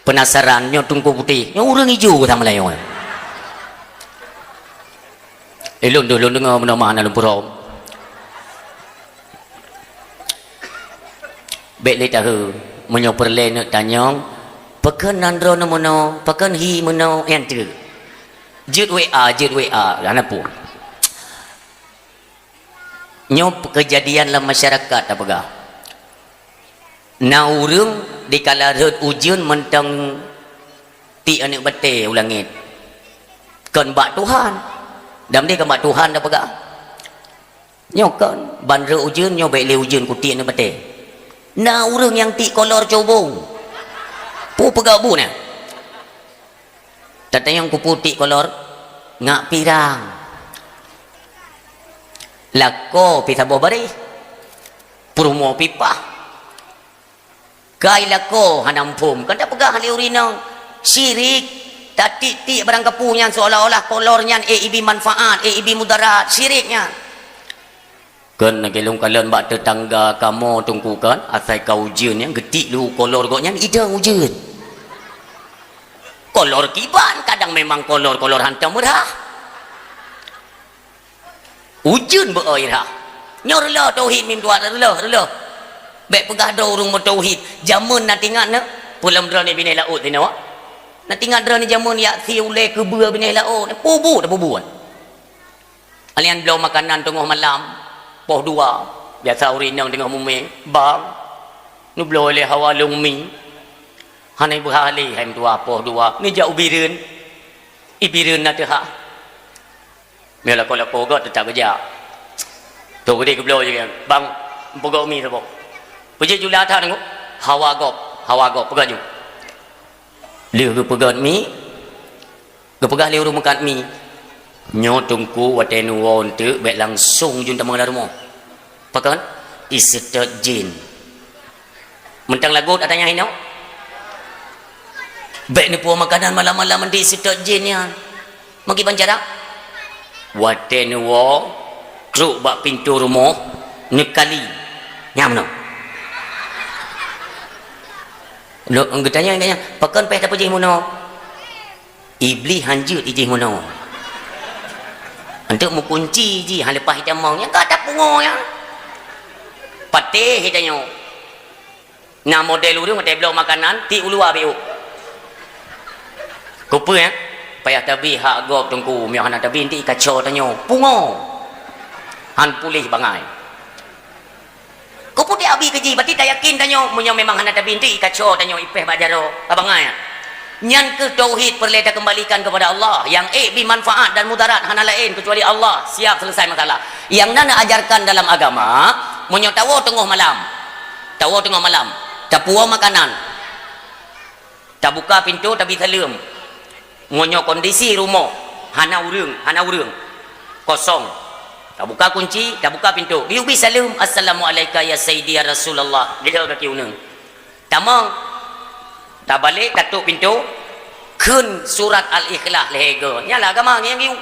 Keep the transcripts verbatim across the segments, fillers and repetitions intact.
Penasaran, nyoe Teungku Putéh, nyoe ureuëng ijo ka Meulayu. Eh, lôn deuh, lôn deungoe meunoe mah hana lôn peurom. Bék lé tahe, meunyoe peureulée neuk tanyong, pakon nan droeneuh meunoe, pakon hi meunoe, nyan teuk. Jeuet W A, jeuet W A, hana peue. Nyoe keujadian lam masyarakat tapeugah. Na ureuëng dikala rhot ujeuen mantong tiek aneuëk batée u langét. Kon bak Tuhan. Dam deh kon bak Tuhan tapeugah. Nyoe kon, ban rhot ujeuen nyoe bék lé ujeuen kutiek aneuëk batée. Na ureuëng nyang tiek kolor cobong. Peue peugah bu na? Tatanyong keupeue tiek kolor, ngak pirang. Lakoe pih saboh baréh. Peurumoh pih paih. Kai lakoe hana muphom. Kan tapeugah lé ureuëng inong, syirik. Tatiek-tiek barang kapeue nyan seolah-olah kolor nyan ék ibi manfaat, ék ibi mudarat. Syirik nyan. Kon lagée lôn kalon bak teutangga kamoe Teungku kan, asai ka ujeuen nyan geutiek lu kolor gobnyan idong ujeuen. Kolor kiban kadang memang kolor-kolor hantom meurah. Ujeuen beu-o rhah. Nyoe reuloh tauhid mim tuan, reuloh, reuloh. Bék peugah droe ureuëng meutauhid. Jameun na tingat na, peue lom droeneuh binéh laôt sinoe. Na tingat droeneuh jameun yak sie ulée keubeue binéh laôt. Pubuet, pubuet. Alian bloe makanan teungoh malam, poh dua. Biasa ureuëng inong teungoh mumé, "Bang, neubloe lé hawa lôn mi." Hana beuha lé hai meutuah poh dua. Neujak u Bireuen. I Bireuen na teuhah. Meu lakoe-lakoe gét teutap geujak. Toh geudeh geubloe jih, "Bang, peugöt mi saboh." Peujeuet jula that teungoh. Hawa gob, hawa gob, peugöt ju. Lheueh geupeugöt mi, geupeugah lé ureuëng meukat mi, "Nyoe Teungku watée neuwoe eunteuk bék langsong jun tamong lam rumoh. Pakon? Iseutôt jén." Meuntang lagot ata nyang hinoe. Bék neupuwoe makanan malam-malam eunteuk iseutôt jén nyan. Meukiban cara? Watée neuwoe, trok bak pintoe rumoh, neukali. Nyan meunoe. Lôn geutanyong, geutanyong, "Pakon péh tapeujih meunoe?" Iblih hanjeuet ijih meunoe. Eunteuk meukunci jih, han leupah itamong. Nyang ka tapungo nyan. Patéh itanyoe. Na model ureuëng watée bloe makanan, tiek u luwa biôk. Keupeue, eh? Payah tabi hak gob Teungku, meunyoe hana tabi, eunteuk ikaco tanyoe. Pungo. Han puléh bangai. Keupeue tiek abi keu jih, berarti tayakin tanyoe, meunyoe memang hana tabi, eunteuk ikaco tanyoe, ipéh bak jaroe. Ka bangai, eh? Nyan keuh tauhid peureulée takeumbalikan keupada Allah. Nyang ék bi manfaat dan mudarat hana laén keucuali Allah. Siap selesai masalah. Nyang na neuajarkan dalam agama, meunyoe tawoe teungoh malam, tawoe teungoh malam, tapuwoe makanan, tabuka pintoe, tabi saleuem. Meunyoe kondisi rumoh hana ureuëng, hana ureuëng, kosong, tabuka kunci, tabuka pintoe, geuyue bi saleuem, "Assalamualaika ya sayyidi ya Rasulullah." Geulheueh gaki uneung. Tamong, tabalek, tatok pintoe, kheun surat Al-Ikhlas lhée goe. Nyan lah agama nyang geuyue.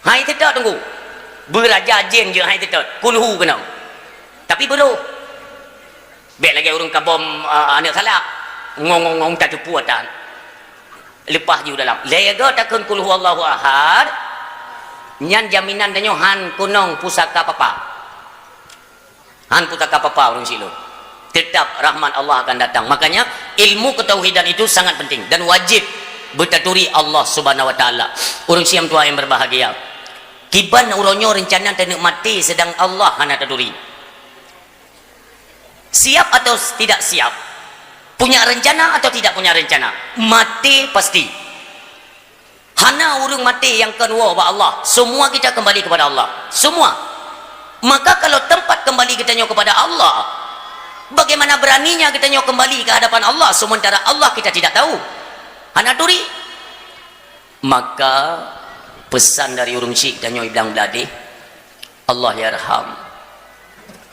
Hai seutôt Teungku. Beuraja jén jeuet hai seutôt. Kulhu keunoe. Tapi beurôh. Bék lagée ureuëng kabom, a, aneuëk salak. Ngong-ngong-ngong tateupeue atan. Leupah ju dalam. Lhée goe takheun Kulhu Allahu Ahad. Nyan jaminan tanyoe han keunong pusaka papa. Han pusaka papa ureuëng syiek lôn. Tetap rahmat Allah akan datang. Makanya, ilmu ketauhidan itu sangat penting dan wajib beutaturi Allah Subhanahu wa Taala. Ureuëng syiek tuha yang berbahagia. Kiban uroe nyoe reuncana taneuk maté, sedang Allah hana taturi. Siap atau tidak siap, punya rencana atau tidak punya rencana, maté pasti. Hana ureuëng maté nyang kon woe bak Allah. Semua kita kembali kepada Allah. Semua. Maka kalau tempat kembali geutanyoe kepada Allah, bagaimana beraninya geutanyoe kembali ke hadapan Allah sementara Allah kita tidak tahu? Hana turi. Maka pesan dari ureuëng syiek tanyoe i Blang Bladeh, Allah yarham.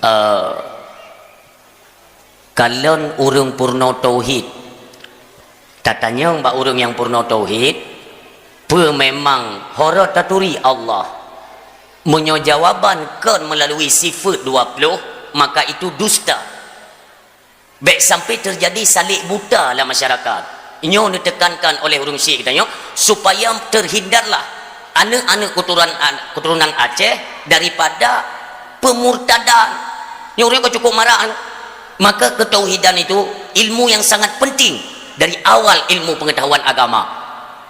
Eh, Kalon ureuëng purnoe tauhid. Tatanyong bak ureuëng nyang purnoe tauhid, peue memang horot taturi Allah? Meunyoe jawaban kon meulalu sifeuet dua ploh, maka itu dusta. Bék sampai terjadi salek buta lam masyarakat. Nyoe neutekankan oleh ureuëng syik geutanyoe, supaya terhindarlah aneuk-aneuk keturunan, keturunan Aceh daripada pemurtadan. Nyoe ureuëng ka cukup marak. Maka ketauhidan itu ilmu yang sangat penting dari awal ilmu pengetahuan agama.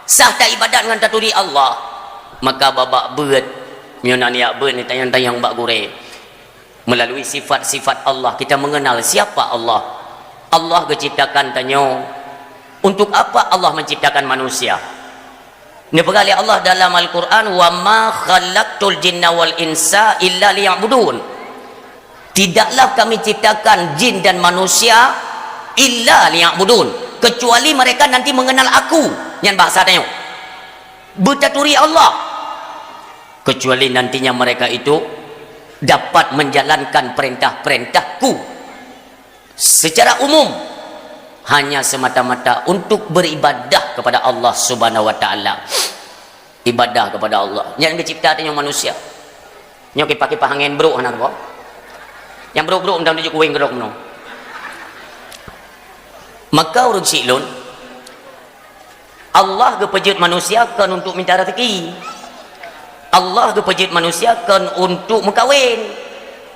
Sah taibadat ngon taturi Allah. Maka babak beuet, nyoe na niat beuet ni tanyong-tanyong bak gurée. Melalui sifat-sifat Allah, kita mengenal siapa Allah. Allah geuciptakan tanyoe. Untuk apa Allah menciptakan manusia? Neupeugah lé Allah dalam Al-Quran, "Wa ma khalaqtul jinna wal insa illa liya'budun." Tidaklah Kami ciptakan jin dan manusia illa liya'budun, kecuali mereka nanti mengenal Aku. Nyan bahasa tanyoe. Beutaturi Allah. Kecuali nantinya mereka itu dapat menjalankan perintah-perintah-Ku secara umum, hanya semata-mata untuk beribadah kepada Allah Subhanahu wa Taala. Ibadah kepada Allah. Nyan geucipta tanyoe manusia. Nyoe kipah-kipah angén brok hana rupa. Nyang brok-brok mantong tujoh kuweng keudroe meunoe. Maka ureuëng syik lôn, Allah geupeujeuet manusia kon untuk minta rezeki. Allah geupeujeuet manusia kon untuk meukawen.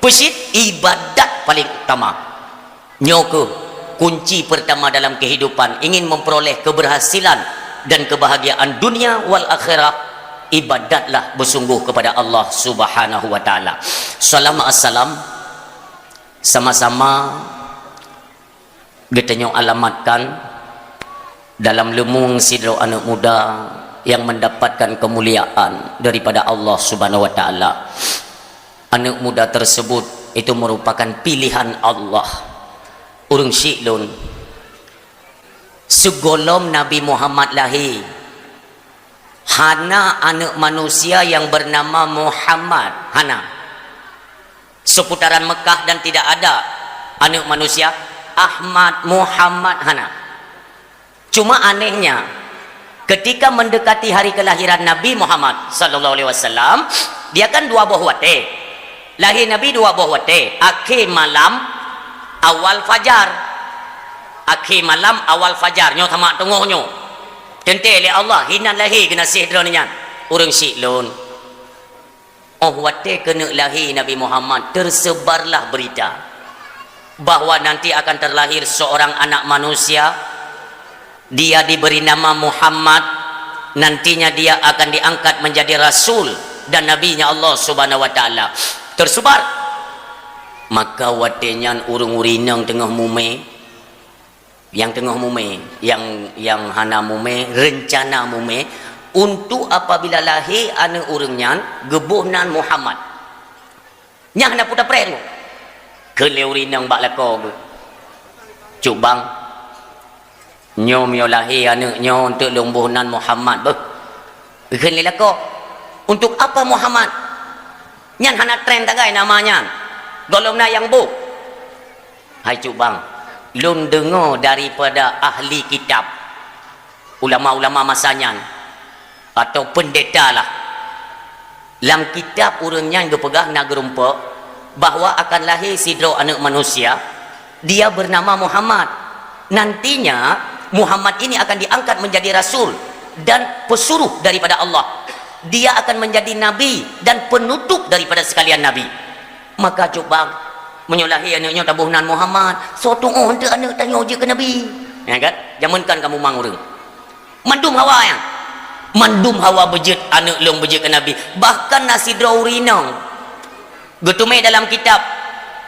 Peucit ibadat paling utama. Nyoe keuh kunci pertama dalam kehidupan, ingin memperoleh keberhasilan dan kebahagiaan dunia wal akhirah, ibadatlah bersungguh kepada Allah Subhanahu wa Taala. Salam assalam sama-sama geutanyoe alamatkan dalam leumueng sidroe aneuëk muda yang mendapatkan kemuliaan daripada Allah Subhanahu wa Taala. Aneuëk muda tersebut itu merupakan pilihan Allah. Ureuëng syik lôn, sigohlom Nabi Muhammad lahé, hana aneuëk manusia yang bernama Muhammad, hana. Seputaran Mekah dan tidak ada aneuëk manusia Ahmad, Muhammad, hana. Cuma anehnya, ketika mendekati hari kelahiran Nabi Muhammad sallallahu alaihi wasallam, dia kan dua boh watée. Lahé Nabi dua boh watée, akhé malam, awal fajar. Akhé malam, awal fajar, nyoe sama teungoh nyoe. Teuntée lé Allah, hinan lahé geunaséh droeneuh nyan. Ureuëng syik lôn. Óh watée keuneuk lahé Nabi Muhammad, tersebarlah berita bahwa nanti akan terlahir seorang anak manusia, dia diberi nama Muhammad, nantinya dia akan diangkat menjadi rasul dan nabinya Allah Subhanahu wa Taala. Tersebar. Maka watée nyan ureuëng-ureuëng inong teungoh mumé, nyang teungoh mumé, nyang, nyang hana mumé, reuncana mumé, untuk apabila lahé aneuëk ureuëng nyan, geuboh nan Muhammad. Nyan hana peue tapreh teungoh. Kheun lé ureuëng inong bak lakoe geuh, "Cut bang, nyoe meunyoe lahé aneuëk nyoe eunteuk lôn boh nan Muhammad beuh." Kheun lé lakoe, "Untuk apa Muhammad? Nyan hana treb tagai nama nyan. Gohlom na nyang boh." "Hai cut bang, lôn deungoe daripada ahli kitab, ulama-ulama masa nyan, atau pendeta lah. Lam kitab ureuëng nyan geupeugah na geurumpok bahwa akan lahé sidroe aneuëk manusia, dia bernama Muhammad. Nantinya, Muhammad ini akan diangkat menjadi rasul dan pesuruh daripada Allah. Dia akan menjadi nabi dan penutup daripada sekalian nabi." Maka cut bang, meunyoe lahé aneuëk nyoe taboh nan Muhammad, soe tuoh eunteuk aneuëk tanyoe jeuet keu nabi? Ya kan? Jameun kan kamoe mang ureuëng. Mandum hawa nyan. Mandum hawa beujeuet aneuëk lôn beujeuet keu nabi. Bahkan na sidroe ureuëng inong geuteumé dalam kitab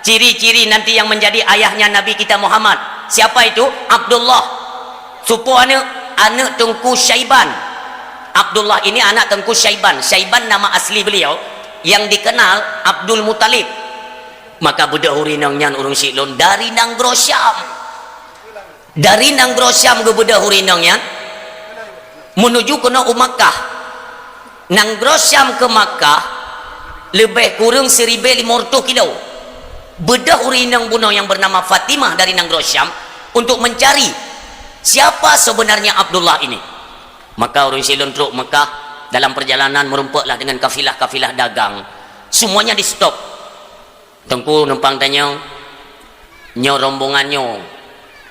ciri-ciri nanti yang menjadi ayahnya Nabi kita Muhammad. Siapa itu? Abdullah. Soe po aneuëk? Aneuëk Teungku Syaiban. Abdullah ini anak Teungku Syaiban. Syaiban nama asli beliau, yang dikenal Abdul Muthalib. Maka beudôh ureuëng inong nyan, ureuëng syik lôn, dari nanggroe Syam. Dari nanggroe Syam geubeudôh ureuëng inong nyan menuju keunoe u Makkah. Nanggroe Syam keu Makkah leubeh kureueng siribée limong reutôh kilo. Beudôh ureuëng inong bunoe yang bernama Fatimah dari nanggroe Syam untuk mencari siapa sebenarnya Abdullah ini. Maka ureuëng syik lôn trok Makkah, dalam perjalanan meurumpoklah dengan kafilah-kafilah dagang. Semuanya di-stop. Teungku numpang tanyong, nyoe rombongan nyoe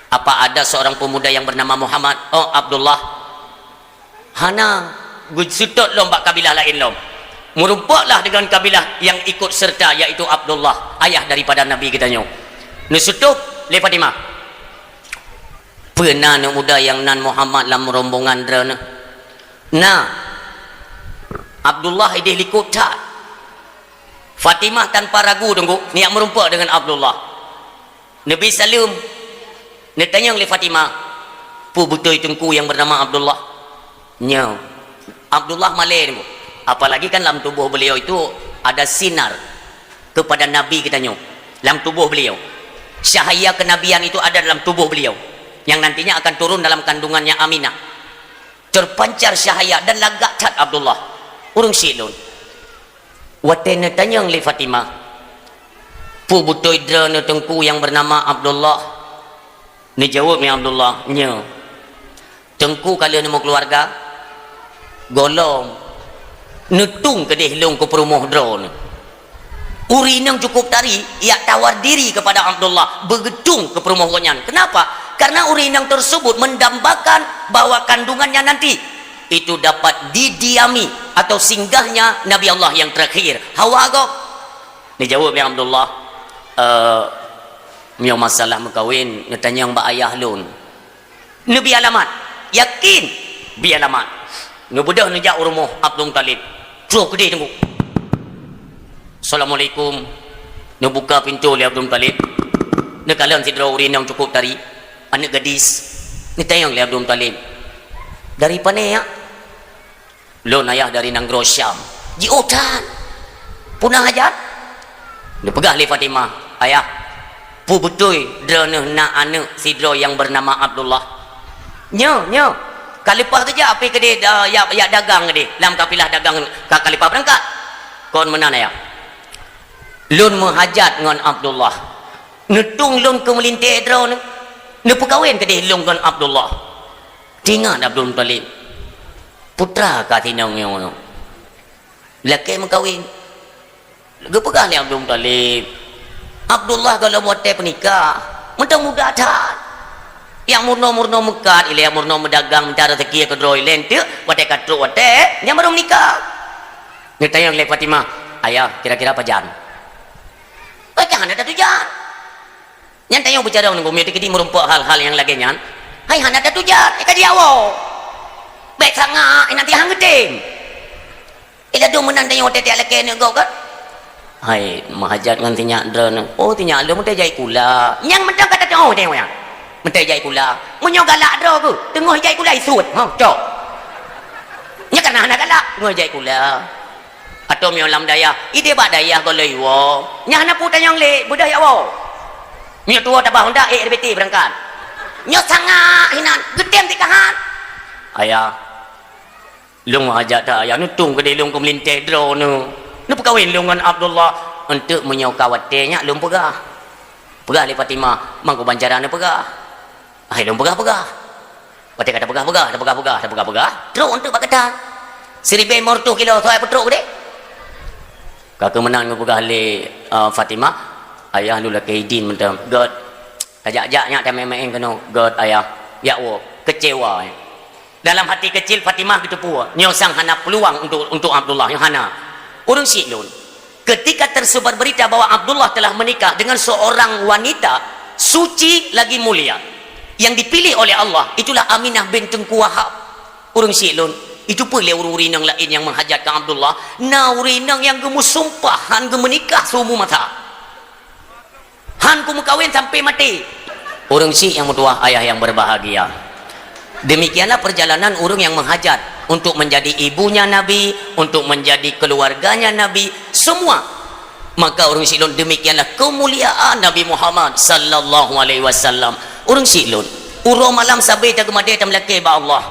Apa ada seorang pemuda yang bernama Muhammad? Oh, Abdullah. Hana, geuseutôt lom bak kabilah laén lom. Meurumpoklah dengan kabilah yang ikut serta, yaitu Abdullah, ayah daripada Nabi geutanyoe. Neuseutôt lé Fatimah. Peue na aneuk muda nyang nan Muhammad lam rombongan droeneuh? Na. Abdullah ideh likot that. Fatimah tanpa ragu, Teungku, neujak meurumpok dengan Abdullah. Neubi saleuem, neutanyong lé Fatimah, "Peue beutôi Teungku nyang bernama Abdullah?" "Nyo." Abdullah malée, Teungku. Apalagi kan lam tuboh beliau itu ada sinar kepada Nabi geutanyoe. Lam tuboh beliau. Cahaya kenabian itu ada dalam tubuh beliau. Yang nantinya akan turun dalam kandungannya Aminah. Terpancar cahaya dan lagak that Abdullah. Ureuëng syiek lôn. Watée neutanyong lé Fatimah, "Peue beutôi droeneuh Teungku nyang bernama Abdullah?" Neujaweueb lé Abdullah, "Nyo." "Teungku ka lheueh neumeukeuluwarga?" "Gohlom." "Neutung keudeh lôn keu peurumoh droeneuh." Ureuëng inong cukup tari, jak tawar diri kepada Abdullah, beugeutung keu peurumoh gobnyan. Kenapa? Karena ureuëng inong tersebut mendambakan bahwa kandungannya nanti itu dapat didiami atau singgahnya Nabi Allah yang terakhir, Hawa gob. Neujaweueb lé Abdullah, "Eh, meunyoe masalah meukawen, neutanyong bak ayah lôn." Neubi alamat. Yakin bi alamat. Neubeudôh neujak u rumoh Abdul Muthalib. Troh keudeh Teungku. "Assalamualaikum." Neubuka pintoe lé Abdul Muthalib. Neukalon sidroe ureuëng inong cukup tari, aneuk gadis. Neutanyong lé Abdul Muthalib, "Dari pane, Yak?" "Lôn ayah dari nanggroe Syam." "Jiôh that. Peue na hajat?" Neupeugah lé Fatimah, "Ayah, peue beutôi droeneuh na aneuk sidroe nyang bernama Abdullah?" "Nyo, nyo. Ka leupah geujak api keudeh, da-, jak, jak dagang keudeh, lam kapilah dagang ka, ka leupah beurangkat." "Kon meunan, Ayah?" "Lôn meuhajat ngon Abdullah. Neutung lôn keu meulintée droeneuh. Neupeukawen keudeh lôn ngon Abdullah." Teuingat Abdul Muthalib, putra ka sinong nyoe, lakée meukawen. Geupeugah lé Abdul Muthalib, Abdullah gohlom watée peunikah, mantong muda that. Jak meurunoe-meurunoe meukat, ilée jak meurunoe meudagang, mita rezeki keudroe ilée, enteuk watée ka trok watée, nyan barô meunikah. Neutanyong lé Fatimah, "Ayah, kira-kira pajan?" "Pajan hana tatujan." Nyan tanyoe beucarông nunggu, meunyoe teukeudi meurumpok hal-hal nyang lagée nyan, hai hana tatujan, eh, ka jiawoe. Bék sangak, eh, nanti hang geutem. Eh, ladôm meunan tanyoe watée tiak lakée aneuk gob kan? Hai, meuhajat ngon sinyak droeneuh. Oh, sinyak lôn meutai jai kula. Nyang mantong ka tateuoh tanyoe nyan. Meutai jai kula. Meunyoe galak droe geuh, teungoh jai kula isuet. Hah, cok. Nyan kana hana galak, teungoh jai kula. Atau meunyoe lam dayah, ideh bak dayah gohlom iwoe. Nyan hana peue tanyong lé, beudôh jak woe. Meunyoe tuwoe tabah honda, ék R B T beurangkat. Nyoe sangak hinan, geutem tikahan. Ayah, lôn meuhajat that ayah, neutung keudeh lôn keu meulintée droeneuh. Neupeukawen lôn ngon Abdullah. Enteuk meunyoe ka watée nyak lôn peugah. Peugah lé Fatimah, mangko bancara neupeugah. Hai lôn peugah-peugah. Watée ka tapeugah-peugah, tapeugah-peugah, tapeugah-peugah, trok enteuk bak gata. Siribée limong reutôh kilo, soe peutrok keudeh? Ka keuh meunan geupeugah lé, eh, Fatimah, "Ayah lôn lakée idin mantong." "Gét." Tajak-jak nyak tamé-mé keunoe. "Gét, Ayah." Jak woe. Kecewa, eh. Dalam hati kecil Fatimah geuteupeue, nyoe sang hana peuluang untuk, untuk Abdullah, nyoe hana. Ureuëng syiek lôn. Ketika tersebar berita bahwa Abdullah telah menikah dengan seorang wanita suci lagi mulia, yang dipilih oleh Allah, itulah Aminah bint Teungku Wahab. Ureuëng syiek lôn, itu peue lé ureuëng-ureuëng inong laén nyang meuhajat keu Abdullah, na ureuëng inong nyang geumeusumpah han geumeunikah seumeu masa. Han kumeukawen sampai maté. Ureuëng syiek nyang meutuwah, ayah yang berbahagia. Demikianlah perjalanan ureuëng yang menghajat untuk menjadi ibunya Nabi, untuk menjadi keluarganya Nabi, semua. Maka ureuëng syiek lôn, demikianlah kemuliaan Nabi Muhammad sallallahu alaihi wasallam. Ureuëng syiek lôn, uroe malam sabe tageumadée tameulakée bak Allah.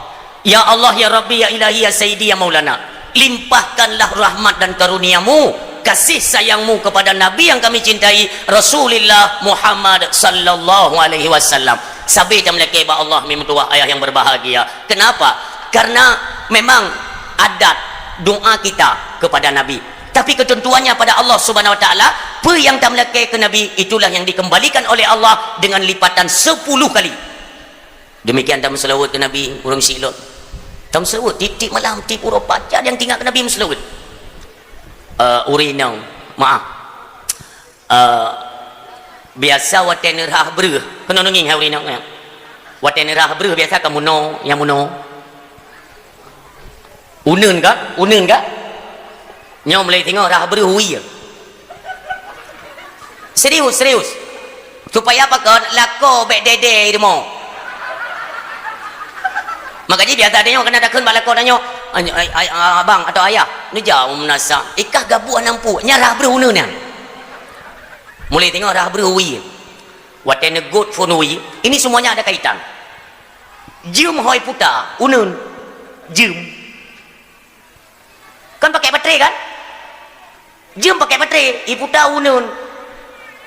Ya Allah, ya Rabbi, ya Ilahi, ya Sayyidi, ya Maulana, limpahkanlah rahmat dan karunia-Mu, kasih sayang-Mu kepada Nabi yang kami cintai, Rasulullah Muhammad sallallahu alaihi wasallam. Sabe tameulakée bak Allah, mi meutuwah ayah yang berbahagia. Kenapa? Karena memang adat doa kita kepada Nabi. Tapi ketentuannya pada Allah Subhanahu wa Taala, peue nyang tameulakée keu Nabi, itulah yang dikembalikan oleh Allah dengan lipatan sepuluh kali. Demikian tameuseulaweuet keu Nabi, ureuëng silot. Tameuseulaweuet tiep-tiep malam, tiep uroe pajan nyang teuingat keu Nabi meuseulaweuet. Eh, ureuëng inong, maaf. Eh, biasa watée neurhah breueh, keunoe ngieng hai ureuëng inong, eh. Watée neurhah breueh biasa ka meunoe, nyang meunoe. Uneuen ka? Uneuen ka? Nyoe mulai singoh rhah breueh wie. Serius, serius. Supaya pakon lakoe bék dede i rumoh. Maka jih biasa tanyoe keunan takheun bak lakoe tanyoe, "Ay-, ay-, ay-, abang atau ayah, neujak u meunasah, ikah gabuh hana muphom, nyan rhah breueh uneuen nyan." Mulai singoh rhah breueh wie. Watée neugôt phon wie, ini semuanya ada kaitan. Jeuem ho iputa, uneuen. Jeuem. Kan pakai baterai kan? Jeuem pakai baterai, iputa uneuen.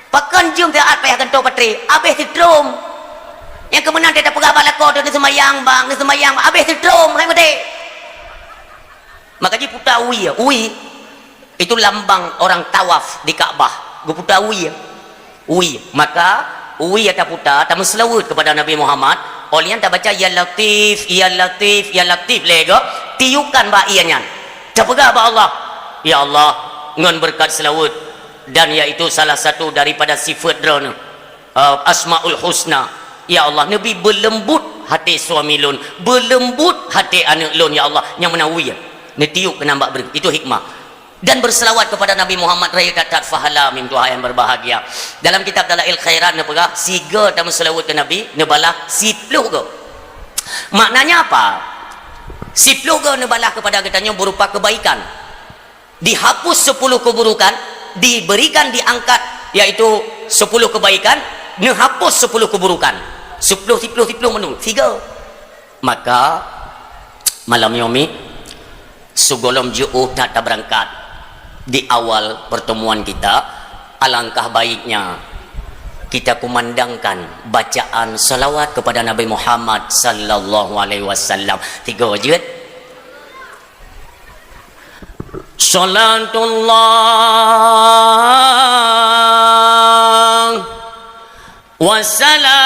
Pakon jeuem siat payah gantoe baterai, abéh seutrom. Nyang keu meunan tapeugah bak lakoe teuh, "Neuseumayang bang, neuseumayang bang," abéh seutrom, hai meudeh. Maka jiputa wie, wie. Itu lambang orang tawaf di Ka'bah. Geuputa wie. Wie. Maka, wie taputa, tameuseulaweuet kepada Nabi Muhammad. Óh lheueh nyan tabaca, "Ya Latif, Ya Latif, Ya Latif," lhée goe, tiukan bak ie nyan. Tapeugah bak Allah, "Ya Allah, ngon beureukat seulaweuet, dan yaitu salah satu daripada sifeut Droeneuh, eh, Asmaul Husna. Ya Allah, neubi beuleumbut haté suami lôn, beuleumbut haté aneuëk lôn, ya Allah." Nyang meunan wie. Neutiup keunan bak breueh. Itu hikmah. Dan berselawat kepada Nabi Muhammad raya that-that, fahala mim tuha yang berbahagia. Dalam kitab Dalail Khairat neupeugah, sigoe tameuseulaweuet keu Nabi, neubalah siploh goe. Maknanya apa? Siploh goe neubalah kepada geutanyoe berupa kebaikan. Dihapus sepuluh keburukan, diberikan, diangkat, yaitu sepuluh kebaikan, neuhapus sepuluh keburukan. Siploh, siploh, siploh meunurot. Sigoe. Maka, malam nyoe mi, sigohlom jiôh that tabeurangkat, di awal pertemuan kita, alangkah baiknya kita kumandangkan bacaan salawat kepada Nabi Muhammad sallallahu alaihi wasallam. Tiga jeuet. Salatullah wassalam.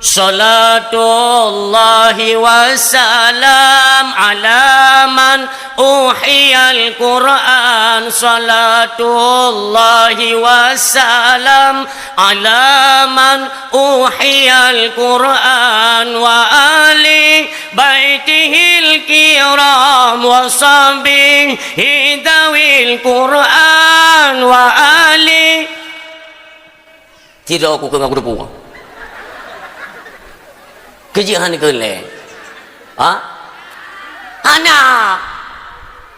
Salatullahi wassalam ala man uhiyal Qur'an. Salatullahi wassalam ala man uhiyal Qur'an wa ali baitihil kiram wa sahbihi dawil Qur'an wa ali. Sidroe ku keu ngon kuteupue. Keujeuhan keu lé. Ha? Hana.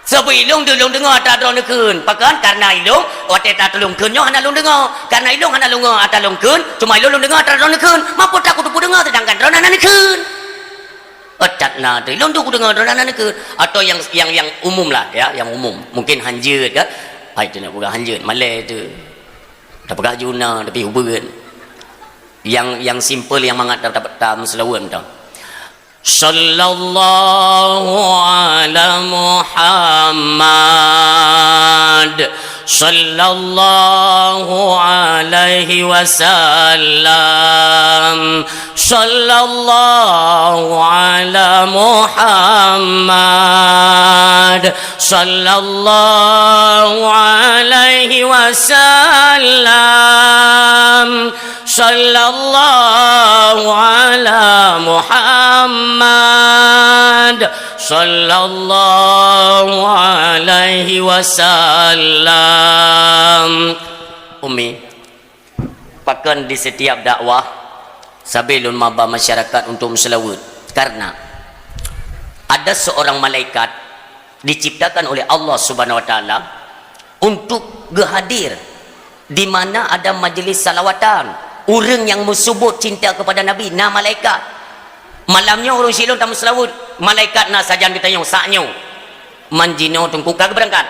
Sabab ilôn deuh lôn deungoe atra droeneuh kheun. Pakon? Karena ilôn watée atra lôn kheun nyoe hana lôn deungoe. Karena ilôn hana lôn deungoe atra lôn kheun, cuma ilôn lôn deungoe atra droeneuh kheun. Mapeue takot peue deungoe, sedangkan droeneuh hana neukheun. Otak na tu, ilôn tu kudeungoe droeneuh hana neukheun. Atau yang, yang, yang umum lah, ya, yang umum. Mungkin hanjeuet kan? Hai tu nak peugah hanjeuet, malée tu. Tapeugah juna tapi ubeut. Yang, yang simple, yang mangat ta-, ta-, tameuseulaweuet mantong. Sallallahu ala Muhammad. Sallallahu alaihi wasallam. Sallallahu ala Muhammad. Sallallahu alaihi wasallam. Sallallahu ala Muhammad. Sallallahu alaihi wasallam. Ummi, pakon di setiap dakwah, sabe lôn maba masyarakat untuk meuseulaweuet. Karena ada seorang malaikat diciptakan oleh Allah Subhanahu wa Taala untuk geuhadir di mana ada majlis salawatan. Ureuëng nyang meusubot cinta kepada Nabi, na malaikat. Malam nyoe ureuëng silôn tameuseulaweuet, malaikat na sajan geutanyoe, sak nyoe. Man jinoe teungku ka geubeurangkat.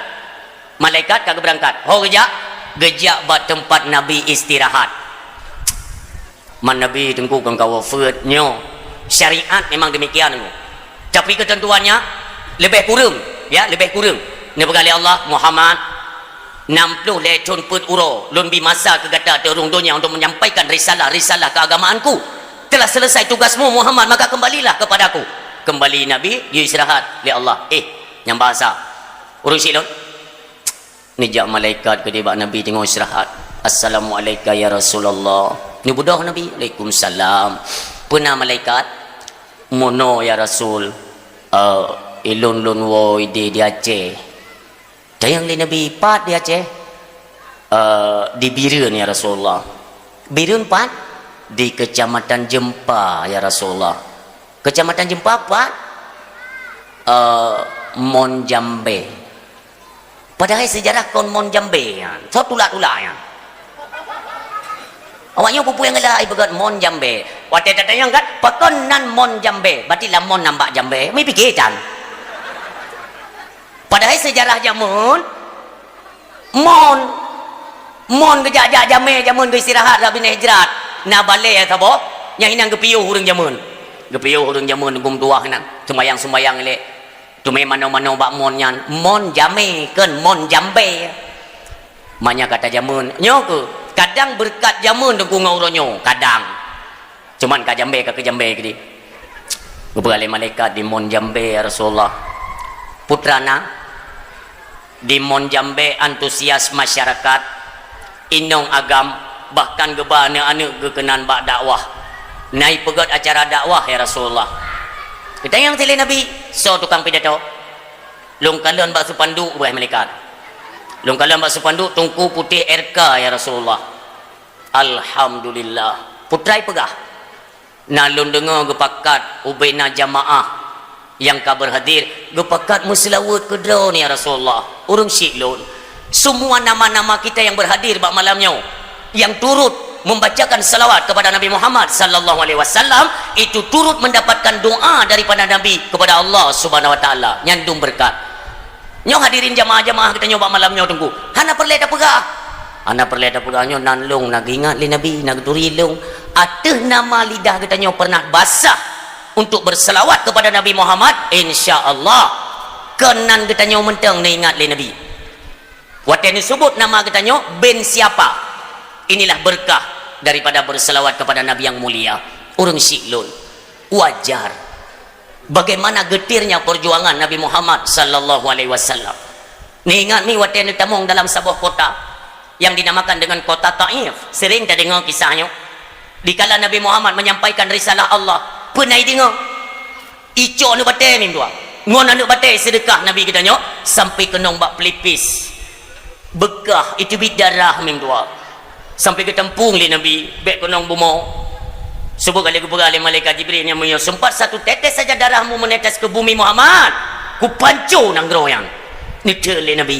Malaikat ka geubeurangkat. Ho geujak? Geujak bak teumpat Nabi istirahat. Man Nabi teungku kon ka wafeuet nyoe. Syariat memang demikian teungku. Tapi ketentuannya lebih kureueng, ya, lebih kureueng. Neupeugah lé Allah, Muhammad, Nam ploh lhèe thôn peuet uroe lôn bri masa keu gata ateueh rhueng donya untuk menyampaikan risalah-risalah keagamaan-Ku. Telah selesai tugasmu, Muhammad, maka kembalilah kepada-Ku. Kembali Nabi, geuistirahat lé Allah. Eh, nyang bahasa. Ureueng syiek lôn. Neujak malaikat keudeh bak Nabi teungoh istirahat. "Assalamu'alaika ya Rasulullah." Neubeudôh Nabi, "Waalaikumsalam." "Peue na malaikat?" "Meunoe ya Rasul, eh, ilôn lôn woe idéh di Aceh." Tanyong lé Nabi, "Pat di Aceh?" "Eh, di Bireuen ya Rasulullah." "Bireuen pat?" "Di Kecamatan Jeumpa ya Rasulullah." "Kecamatan Jeumpa pat?" "Eh, Mon Jambe." Padahai seujarah kon Mon Jambe nyan. Soe tulak-tulak nyan? Awak nyoe peue-peue nyang galak ipeugah Mon Jambe. Watèe tatanyong kan, "Pakon nan Mon Jambe?" Berarti lam mon nyan bak Jambe. Mi pike tan. Padahai seujarah jameun, Mon. Mon geujak-jak jamé, jameun geuistirahat lam binéh jrat. Na balèe saboh, nyang inan geupiôh ureueng jameun. Geupiôh ureueng jameun gum tuwah inan. Sumbayang-sumbayang ilèe. Teumé manoe-manoe bak mon nyan, Mon Jamé, kon Mon Jambe. Manyang kata jameun, nyoe keuh, kadang beureukat jameun teungku ngon uroe nyoe, kadang. Cuman ka Jambe, ka keu Jambe keudéh. Geupeugah lé malaikat, "Di Mon Jambe, ya Rasulullah." Putra na, di Mon Jambe antusias masyarakat, inong agam, bahkan geuba aneuk-aneuk geukeunan bak dakwah. Na ipeugèt acara dakwah, ya Rasulullah. Geutanyong lé Nabi, "Soe tukang pidato?" "Lôn kalon bak seupanduek," geupeugah malaikat. "Lôn kalon bak seupanduek Teungku Putéh R K, ya Rasulullah." "Alhamdulillah." Putra ipeugah, "Na lôn deungö geupakat ubena jamaah nyang ka beurhadir, geupakat meuseulaweuet keu droeneuh, ya Rasulullah." Ureueng syiek lôn, semua nama-nama kita yang berhadir bak malam nyoe, yang turut membacakan salawat kepada Nabi Muhammad sallallahu alaihi wasallam, itu turut mendapatkan doa daripada Nabi kepada Allah Subhanahu wa Taala. Nyan dum beureukat. Nyoe hadirin jamaah-jamaah geutanyoe bak malam nyoe teungku. Hana peureulèe tapeugah. Hana peureulèe tapeugah nyoe nan lôn na geuingat lé Nabi, na geuturi lôn. Ateueh nama lidah geutanyoe pernah basah untuk berselawat kepada Nabi Muhammad, insya Allah, keunan geutanyoe mantong neuingat lé Nabi. Watèe neuseubut nama geutanyoe, bin siapa? Inilah berkah daripada berselawat kepada Nabi yang mulia. Ureueng syiek lôn, wajar. Bagaimana getirnya perjuangan Nabi Muhammad sallallahu alaihi wasallam. Neuingat mi watèe neutamong dalam saboh kota yang dinamakan dengan kota Taif. Sering tadeungoe kisah nyoe. Dikala Nabi Muhammad menyampaikan risalah Allah, peue na ideungoe? Icok aneuk batèe mim dua. Ngon aneuk batèe seudeukah Nabi geutanyoe sampai keunong bak pelipis. Beukah, iteubiet darah mim dua. Sampai geutampong lé Nabi, bèk keunong bumoe. Suboh ka lheueh geupeugah lé malaikat Jibril nyang meunyoe sempat satu tetes saja darahmu menetes ke bumi Muhammad, kupanco nanggroe nyan. Neuteun lé Nabi.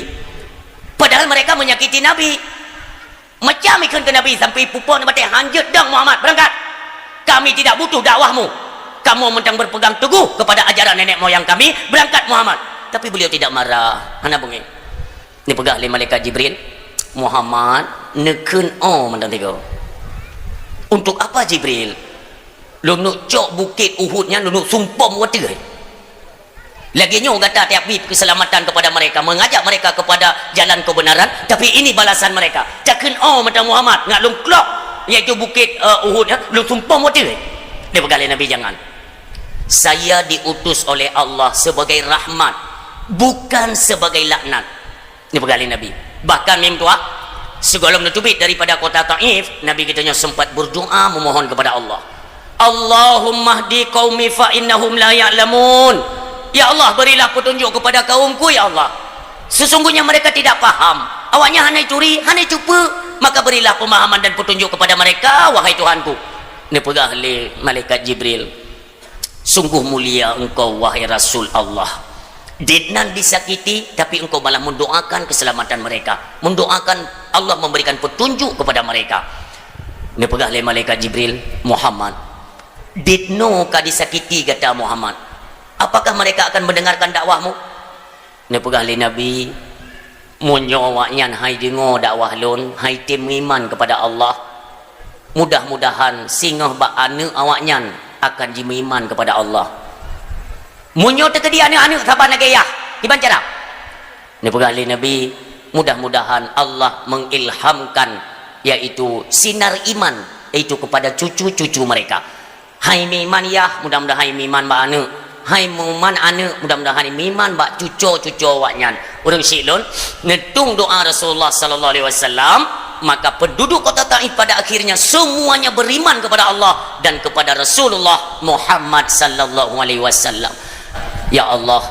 Padahal mereka menyakiti Nabi. Macam ikheun keu Nabi sampai pupon batèe, "Hanjeuet dong Muhammad, berangkat. Kami tidak butuh dakwahmu. Kamu mentang berpegang teguh kepada ajaran nenek moyang kami, berangkat Muhammad." Tapi beliau tidak marah, hana beungéh. Neupeugah lé malaikat Jibril, "Muhammad, neukheun 'oh' mantong tiga." "Untuk apa, Jibril?" "Lôn neuk cok bukét Uhud nyan, lôn neuk sumpom u ateueh." Lagèe nyoe gata tiap bri keuseulamatan kepada mereka, mengajak mereka kepada jalan kebenaran, tapi ini balasan mereka. Takheun 'oh' mantong Muhammad, ngat lôn klok, yaitu bukét, eh, Uhud nyan, lôn sumpom u ateueh. Neupeugah lé Nabi, "Jangan. Saya diutus oleh Allah sebagai rahmat, bukan sebagai laknat." Neupeugah lé Nabi. Bahkan mim dua, sigohlom neuteubiet daripada kota Taif, Nabi geutanyoe sempat berdoa memohon kepada Allah. "Allahumma hdi qaumi fa innahum la ya'lamun." Ya Allah, berilah petunjuk kepada kaumku, ya Allah. Sesungguhnya mereka tidak paham. Awaknyan hana turi, hana cupe, maka berilah pemahaman dan petunjuk kepada mereka, wahai Tuhanku. Neupeugah lé malaikat Jibril, "Sungguh mulia engkau, wahai Rasul Allah. Ditnan disakiti, tapi engkau malah mendoakan keselamatan mereka, mendoakan Allah memberikan petunjuk kepada mereka." Neupeugah lé malaikat Jibril, "Muhammad, ditnoe ka disakiti gata Muhammad. Apakah mereka akan mendengarkan dakwahmu?" Neupeugah lé Nabi, "Meunyoe awaknyan hai deungoe dakwah lôn, hai tem meuiman kepada Allah, mudah-mudahan singoh bak aneuk awaknyan akan jimeuiman kepada Allah." "Meunyoe teukeudi aneuk-aneuk saban lagèe yah, kiban cara?" Neupeugah lé Nabi, Mudah-mudahan Allah mengilhamkan, yaitu sinar iman, yaitu kepada cucu-cucu mereka. Hai miman yah, mudah-mudahan hai miman bak aneuk. Hai miman aneuk, mudah-mudahan hai miman bak cuco-cuco awaknyan. Ureuëng syiek lôn, neutueng doa Rasulullah sallallahu alaihi wasallam, maka penduduk kota Taif pada akhirnya semuanya beriman kepada Allah dan kepada Rasulullah Muhammad sallallahu alaihi wasallam. Ya Allah,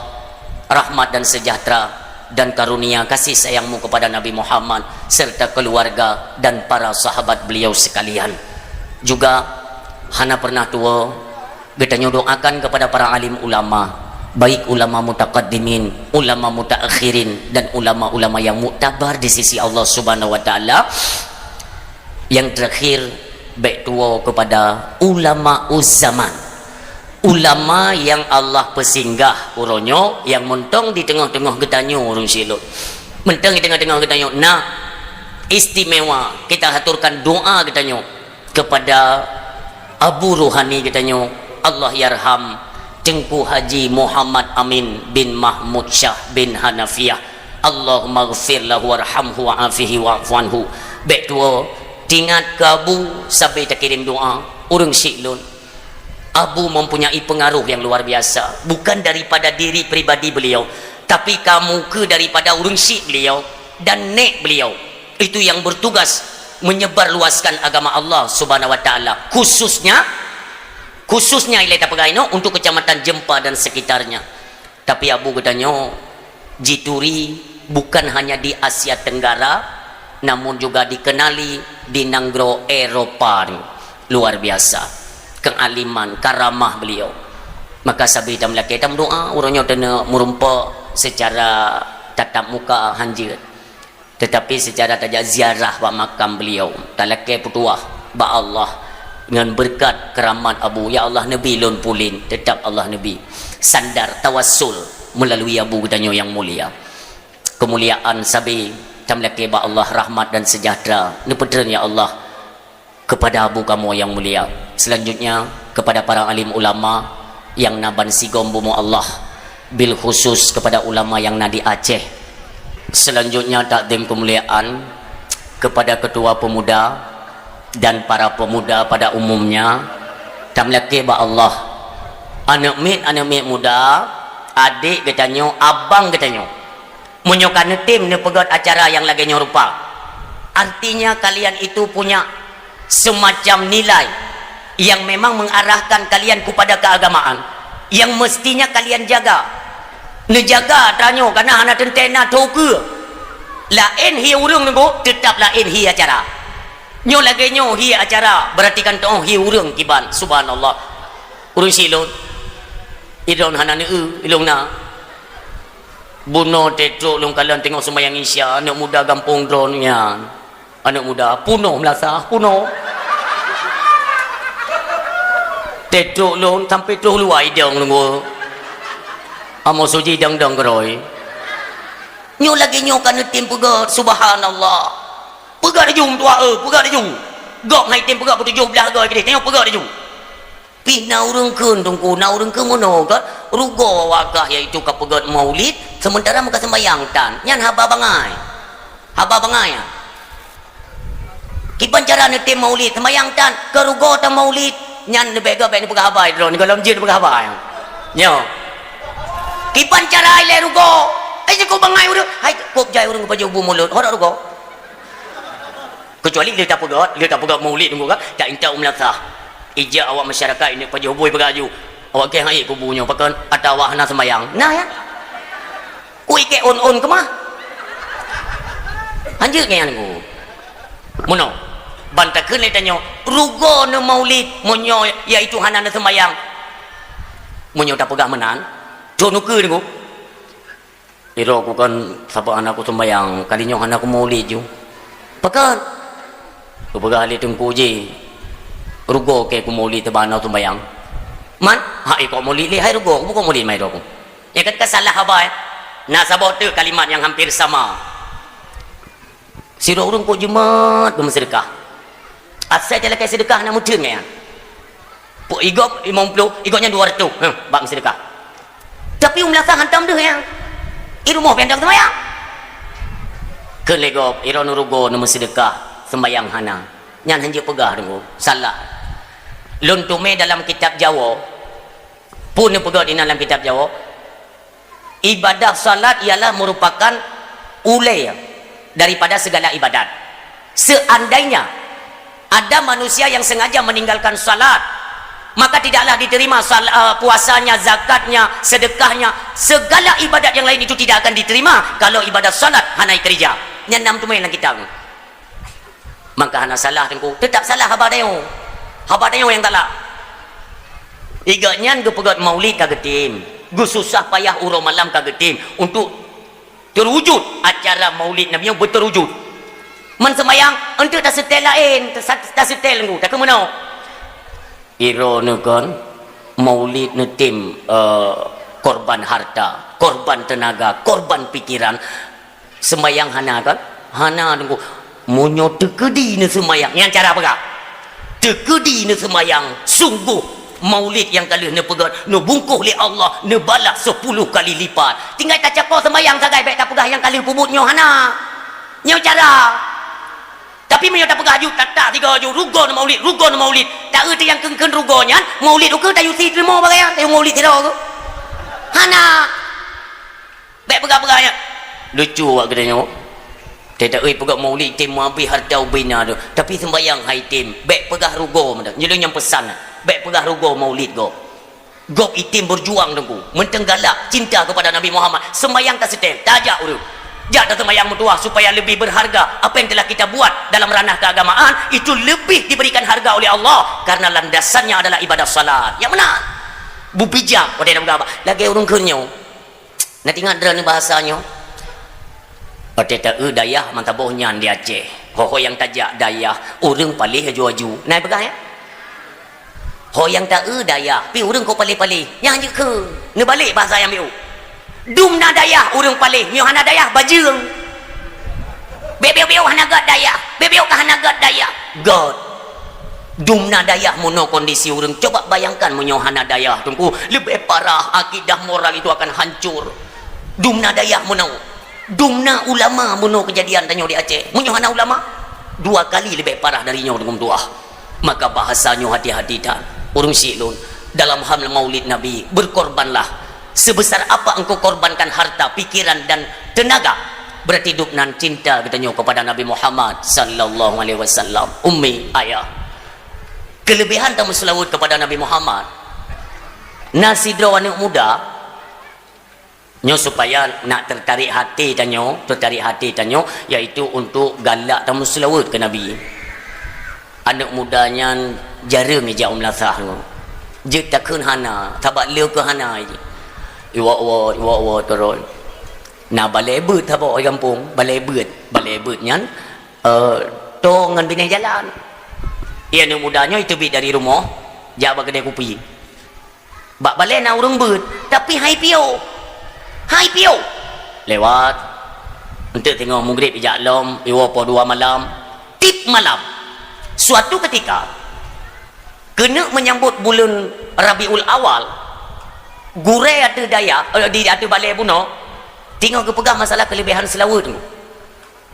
rahmat dan sejahtera dan karunia kasih sayang-Mu kepada Nabi Muhammad serta keluarga dan para sahabat beliau sekalian. Juga hana pernah tuwo, geutanyoe doakan kepada para alim ulama, baik ulama mutaqaddimin, ulama mutaakhirin, dan ulama-ulama yang muktabar di sisi Allah Subhanahu wa Taala. Yang terakhir, bèk tuwo kepada ulama zaman. Ulama yang Allah peusinggah uroe nyoe, yang mantong di teungoh-teungoh geutanyoe, ureuëng syiek lôn. Mantong di teungoh-teungoh geutanyoe, na istimewa kita haturkan doa geutanyoe kepada Abu Ruhani geutanyoe, Allah yarham, Teungku Haji Muhammad Amin bin Mahmud Syah bin Hanafiah. Allahummaghfir lahu warhamhu wa'afihi wa'fu anhu. Bèk tuwo, tingat keu Abu sabe takirém doa, ureuëng syiek lôn. Abu mempunyai pengaruh yang luar biasa, bukan daripada diri pribadi beliau, tapi ka muka daripada ureuëng syiek beliau dan nèk beliau. Itu yang bertugas menyebarluaskan agama Allah Subhanahu wa Taala, khususnya, khususnya ilèe tapeugah inoe untuk Kecamatan Jeumpa dan sekitarnya. Tapi Abu geutanyoe jituri bukan hanya di Asia Tenggara, namun juga dikenali di nanggroe Eropa ni. Luar biasa kealiman, karamah beliau. Maka sabe tameulakèe tameudoa, uroe nyoe taneuk meurumpok secara tatap muka hanjeuet. Tetapi secara tajak ziarah bak makam beliau, talakèe peutuah bak Allah ngon beureukat keuramat Abu, "Ya Allah, neubi lôn puléh," tetap Allah neubi. Sandar tawassul melalui Abu geutanyoe yang mulia. Kemuliaan sabe tameulakèe bak Allah, rahmat dan sejahtera neupeutreun, ya Allah, kepada Abu kamoe yang mulia. Selanjutnya, kepada para alim ulama yang na ban sigom bumoe Allah, bil khusus kepada ulama yang na di Aceh. Selanjutnya, takdim kemuliaan kepada ketua pemuda dan para pemuda pada umumnya. Tameulakèe bak Allah, aneuk miet, aneuk miet muda, adék geutanyoe, abang geutanyoe. Meunyoe ka neutem neupeugöt acara nyang lagèe nyoe rupa, artinya kalian itu punya semacam nilai yang memang mengarahkan kalian kepada keagamaan yang mestinya kalian jaga. Neujaga tanyoe, karena hana teuntèe na tho keue. Laén hi ureueng nunggu, teutap laén hi acara. Nyoe lagèe nyoe hi acara, berarti kan teuh hi ureueng kiban. Subhanallah. Ureueng silôn, idong hana neueu, ilôn na. Bunoe teuh trok lôn kalon teungoh seumayang Isya, aneuk muda gampông droeneuh nyan. Aneuk muda, punoh meulasah, punoh. Teuh trok lôn sampai troh luwa idong lôn. Amoe suji dang-dang keurôi. Nyoe lagèe nyoe ka neutem peugöt, subhanallah. Peugöt laju, tuha, eh, peugöt laju. Gob hai tem peugöt peutujoh blah goe keudeh, tanyoe peugöt laju. Pih na ureueng kheun, Teungku, na ureueng kheun meunoe kan, rugoe awak kah, yaitu ka peugöt maulid, sementara meuka sembayang tan. Nyan haba bangai. Haba bangai, ya. Kiban cara neutem maulid, sembayang tan, keu rugoe tan maulid. Nyan leubeh göt bèk neupeugah haba droe, neugohlom jeuet neupeugah haba, ya. Nyoe. Kiban cara ilèe rugoe. Eh, jeuet keu bangai ureueng. Hai, kôb jai ureueng pajoh bu mulut. Ho dak rugoe. Kecuali lheueh tapeugöt, lheueh tapeugöt maulid nunggu ka, ta intat u meulasah. Ijak awak masyarakat ini pajoh bui peugah aju. Awak kèe hai kubu nyoe, pakon ata awak hana sembayang. Nah, ya. Kui kèe ôn-ôn keumah. Hanjeuet nyan nunggu. Meunoe, ban takheun lé tanyoe, rugoe neumaulid, meunyoe yaitu hana neusembayang. Meunyoe tapeugah meunan, trok neukeue nunggu. Sidroe ku kan sapat hana kuseumbayang, kali nyoe hana kumaulid ju. Pakon? Kupeugah lé teungku jih, rugoe kèe kumaulid teuma hana sumbayang. Man, hai kok maulid lé, hai rugoe, kubukon maulid mai droe ku. Nyan kan ka salah haba, eh? Na saboh teuk kalimat nyang hampir sama. Sidroe ureueng kok jimat geumeuseudeukah. Asai talakèe seudeukah na meutheun nyan. Pu-, igob limong ploh, igob nyan dua ratus. Heh, bak meuseudeukah. Tapi u meulasah hantom deuh nyan. I rumoh pih hantom seumayang. Kheun lé gob, "Droeneuh rugoe neumeuseudeukah, seumbahyang hana." Nyan hanjeuet peugah, Teungku. Salah. Lôn teumé dalam kitab Jawoe, peue neupeugah dinan lam kitab Jawoe, ibadah salat ialah merupakan ulée daripada segala ibadat. Seandainya ada manusia yang sengaja meninggalkan salat, maka tidaklah diterima sal-, eh, puasanya, zakatnya, sedekahnya, segala ibadat yang lain itu tidak akan diterima kalau ibadat salat hana ikeurija. Nyan na meuteumé lam kitab. Maka hana salah, Teungku. Tetap salah haba tanyoe. Haba tanyoe nyang salah. Igat nyan geupeugét maulid ka geutem, geususah payah uroe malam ka geutem untuk terwujud acara maulid Nabi nyoe beuterwujud. Man seumbahyang, eunteuk taseutée laén, tasa-, taseutée Teungku, takheun meunoe. Droeneuh kon, maulid neutem, eh, korban harta, korban teunaga, korban pikiran. Seumbahyang hana kan? Hana, Teungku. Meunyoe teukeudi neuseumbahyang, nyan cara peugah. Teukeudi neuseumbahyang, sungguh maulid nyang ka lheueh neupeugét, neubungkôh lé Allah, neubalah sepuluh kali lipat. Tinggai tacapo seumbahyang sagai, bék tapeugah nyang ka lheueh peubuet nyoe hana. Nyoe cara. Tapi meunyoe tapeugah aju, tatak tiga aju, rugoe neumaulid, rugoe neumaulid. Taeu teuh nyang kheun-kheun rugoe nyan, maulid ukeue tayue si teurimong bagai, tayue maulid sidroe ukeue. Hana. Bék peugah-peugah nyan. Lucu awak geutanyoe. Teuta euy peugah maulid tem meuabéh hareuta ubena tu. Tapi seumbahyang hai tem. Bék peugah rugoe meunan. Nyoe nyang peusan. Bék peugah rugoe maulid gob. Gob item berjuang Teungku. Mantong galak cinta kepada Nabi Muhammad. Seumbahyang taseutém, tajak ureueng. Jak taseumbahyang meutuwah supaya lebih berharga apa yang telah kita buat dalam ranah keagamaan, itu lebih diberikan harga oleh Allah karena landasannya adalah ibadah salat. Nyang meunan. Beubijak watée tapeugah lagée ureueng kheun nyoe. Na teuingat droeneuh bahasa nyoe? Watée taeu dayah meusaboh nyan di Aceh. Ho-ho nyang tajak dayah, ureueng paléh aju-aju. Na peugah, ya? Ho nyang taeu dayah, pi ureueng kok paléh-paléh. Nyan jeuet kheun. Neubalek bahasa nyang biôh. Dum na dayah ureueng paléh, meunyoe hana dayah bajeueng. Bék biôh-biôh hana gét dayah. Bék biôh ka hana gét dayah. Gét. Dum na dayah meunoe kondisi ureueng. Coba bayangkan meunyoe hana dayah, Teungku. Leubeh parah, akidah moral itu akan hancur. Dum na dayah meunoe. Dum na ulama meunoe keujadian tanyoe di Aceh. Meunyoe hana ulama, dua kali leubeh parah dari nyoe, Teungku meutuwah. Maka bahasa nyoe hati-hati that. Ureueng syik lôn, dalam hal maulid Nabi, berkorbanlah sebesar apa engkau korbankan harta, pikiran, dan tenaga. Berarti dum nan cinta geutanyoe kepada Nabi Muhammad sallallahu alaihi wasallam. Ummi, ayah. Kelebihan tameuseulaweuet kepada Nabi Muhammad. Na sidroe aneuk muda, nyoe supaya nak tertarik hati tanyoe, tertarik hati tanyoe, yaitu untuk galak tameuseulaweuet keu Nabi. Aneuk muda nyan jareueng ijak u meulasah nyoe. Jeuet takheun hana, sabab le keu hana jih. Iwak-wot, iwak-wot keurot. Na balée beuet saboh di gampông, balée beuet. Balée beuet nyan, eh, toe ngon binéh jalan. Ié aneuk muda nyoe iteubiet dari rumoh, jak bak keudè kupi. Bak balée na ureueng beuet, tapi hai piôh. Hai piôh. Lewat. Eunteuk teungoh mugreb ijak lom, iwoe poh dua malam. Tiep malam. Suatu ketika, keuneuk menyambut buleuen Rabiul Awal, gurée ateueh dayah, eh, di ateueh balée bunoe, teungoh geupeugah masalah keuleubiehan seulaweuet nyoe.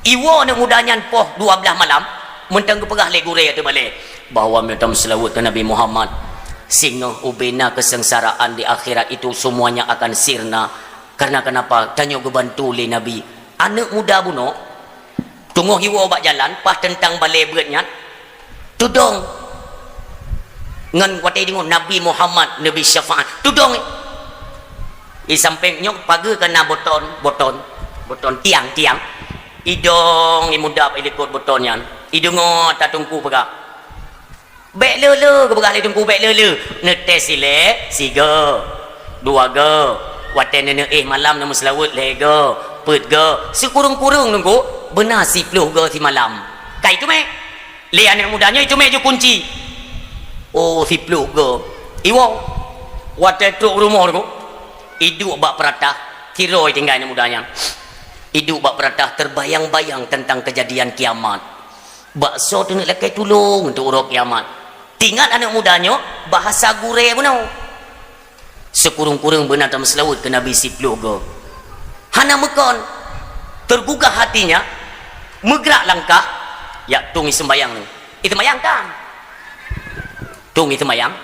Iwoe aneuk muda nyan poh dua blaih malam, mantong geupeugah lé gurée ateueh balée, bahwa meunyoe tameuseulaweuet keu Nabi Muhammad, singoh ubena keuseungsaraan di akhirat itu semuanya akan sirna. Karena kenapa? Tanyoe geubantu lé Nabi. Aneuk muda bunoe, teungoh iwoe bak jalan, paih teuntang balée beuet nyan, teudong. Ngon watée deungoe Nabi Muhammad, Nabi syafaat. Teudong. Di sampéng nyoe pageue ka na boton, boton, boton tiang, tiang. Idong imuda bak ilikot boton nyan. Ideungoe ata teungku peugah, "Bék le-le," geupeugah lé teungku, "bék le-le." Neutés silée, sigoe, dua goe. Watée neuneuk éh malam neumeuseulaweuet lhée goe, peuet goe. Sikureueng-kureueng teungku, beuna siploh goe simalam. Ka iteumé. Lé aneuk muda nyoe iteumé ju kunci. Oh, siploh goe. Iwoe. Watée trok rumoh teungku, iduek bak peuratah, tiroe tinggai aneuk muda nyan. Iduek bak peuratah terbayang-bayang teuntang keujadian kiamat. Bak soe teuneuk lakée tulông untuk uroe kiamat. Teuingat aneuk muda nyoe bahasa gurée bunoe. Sikureueng-kureueng beuna tameuseulaweuet keu Nabi siploh goe. Hana meukon, tergugah hatinya, Meugrak langkah, jak tueng i seumbahyang nyoe. I seumbahyang kan? Tueng i seumbahyang,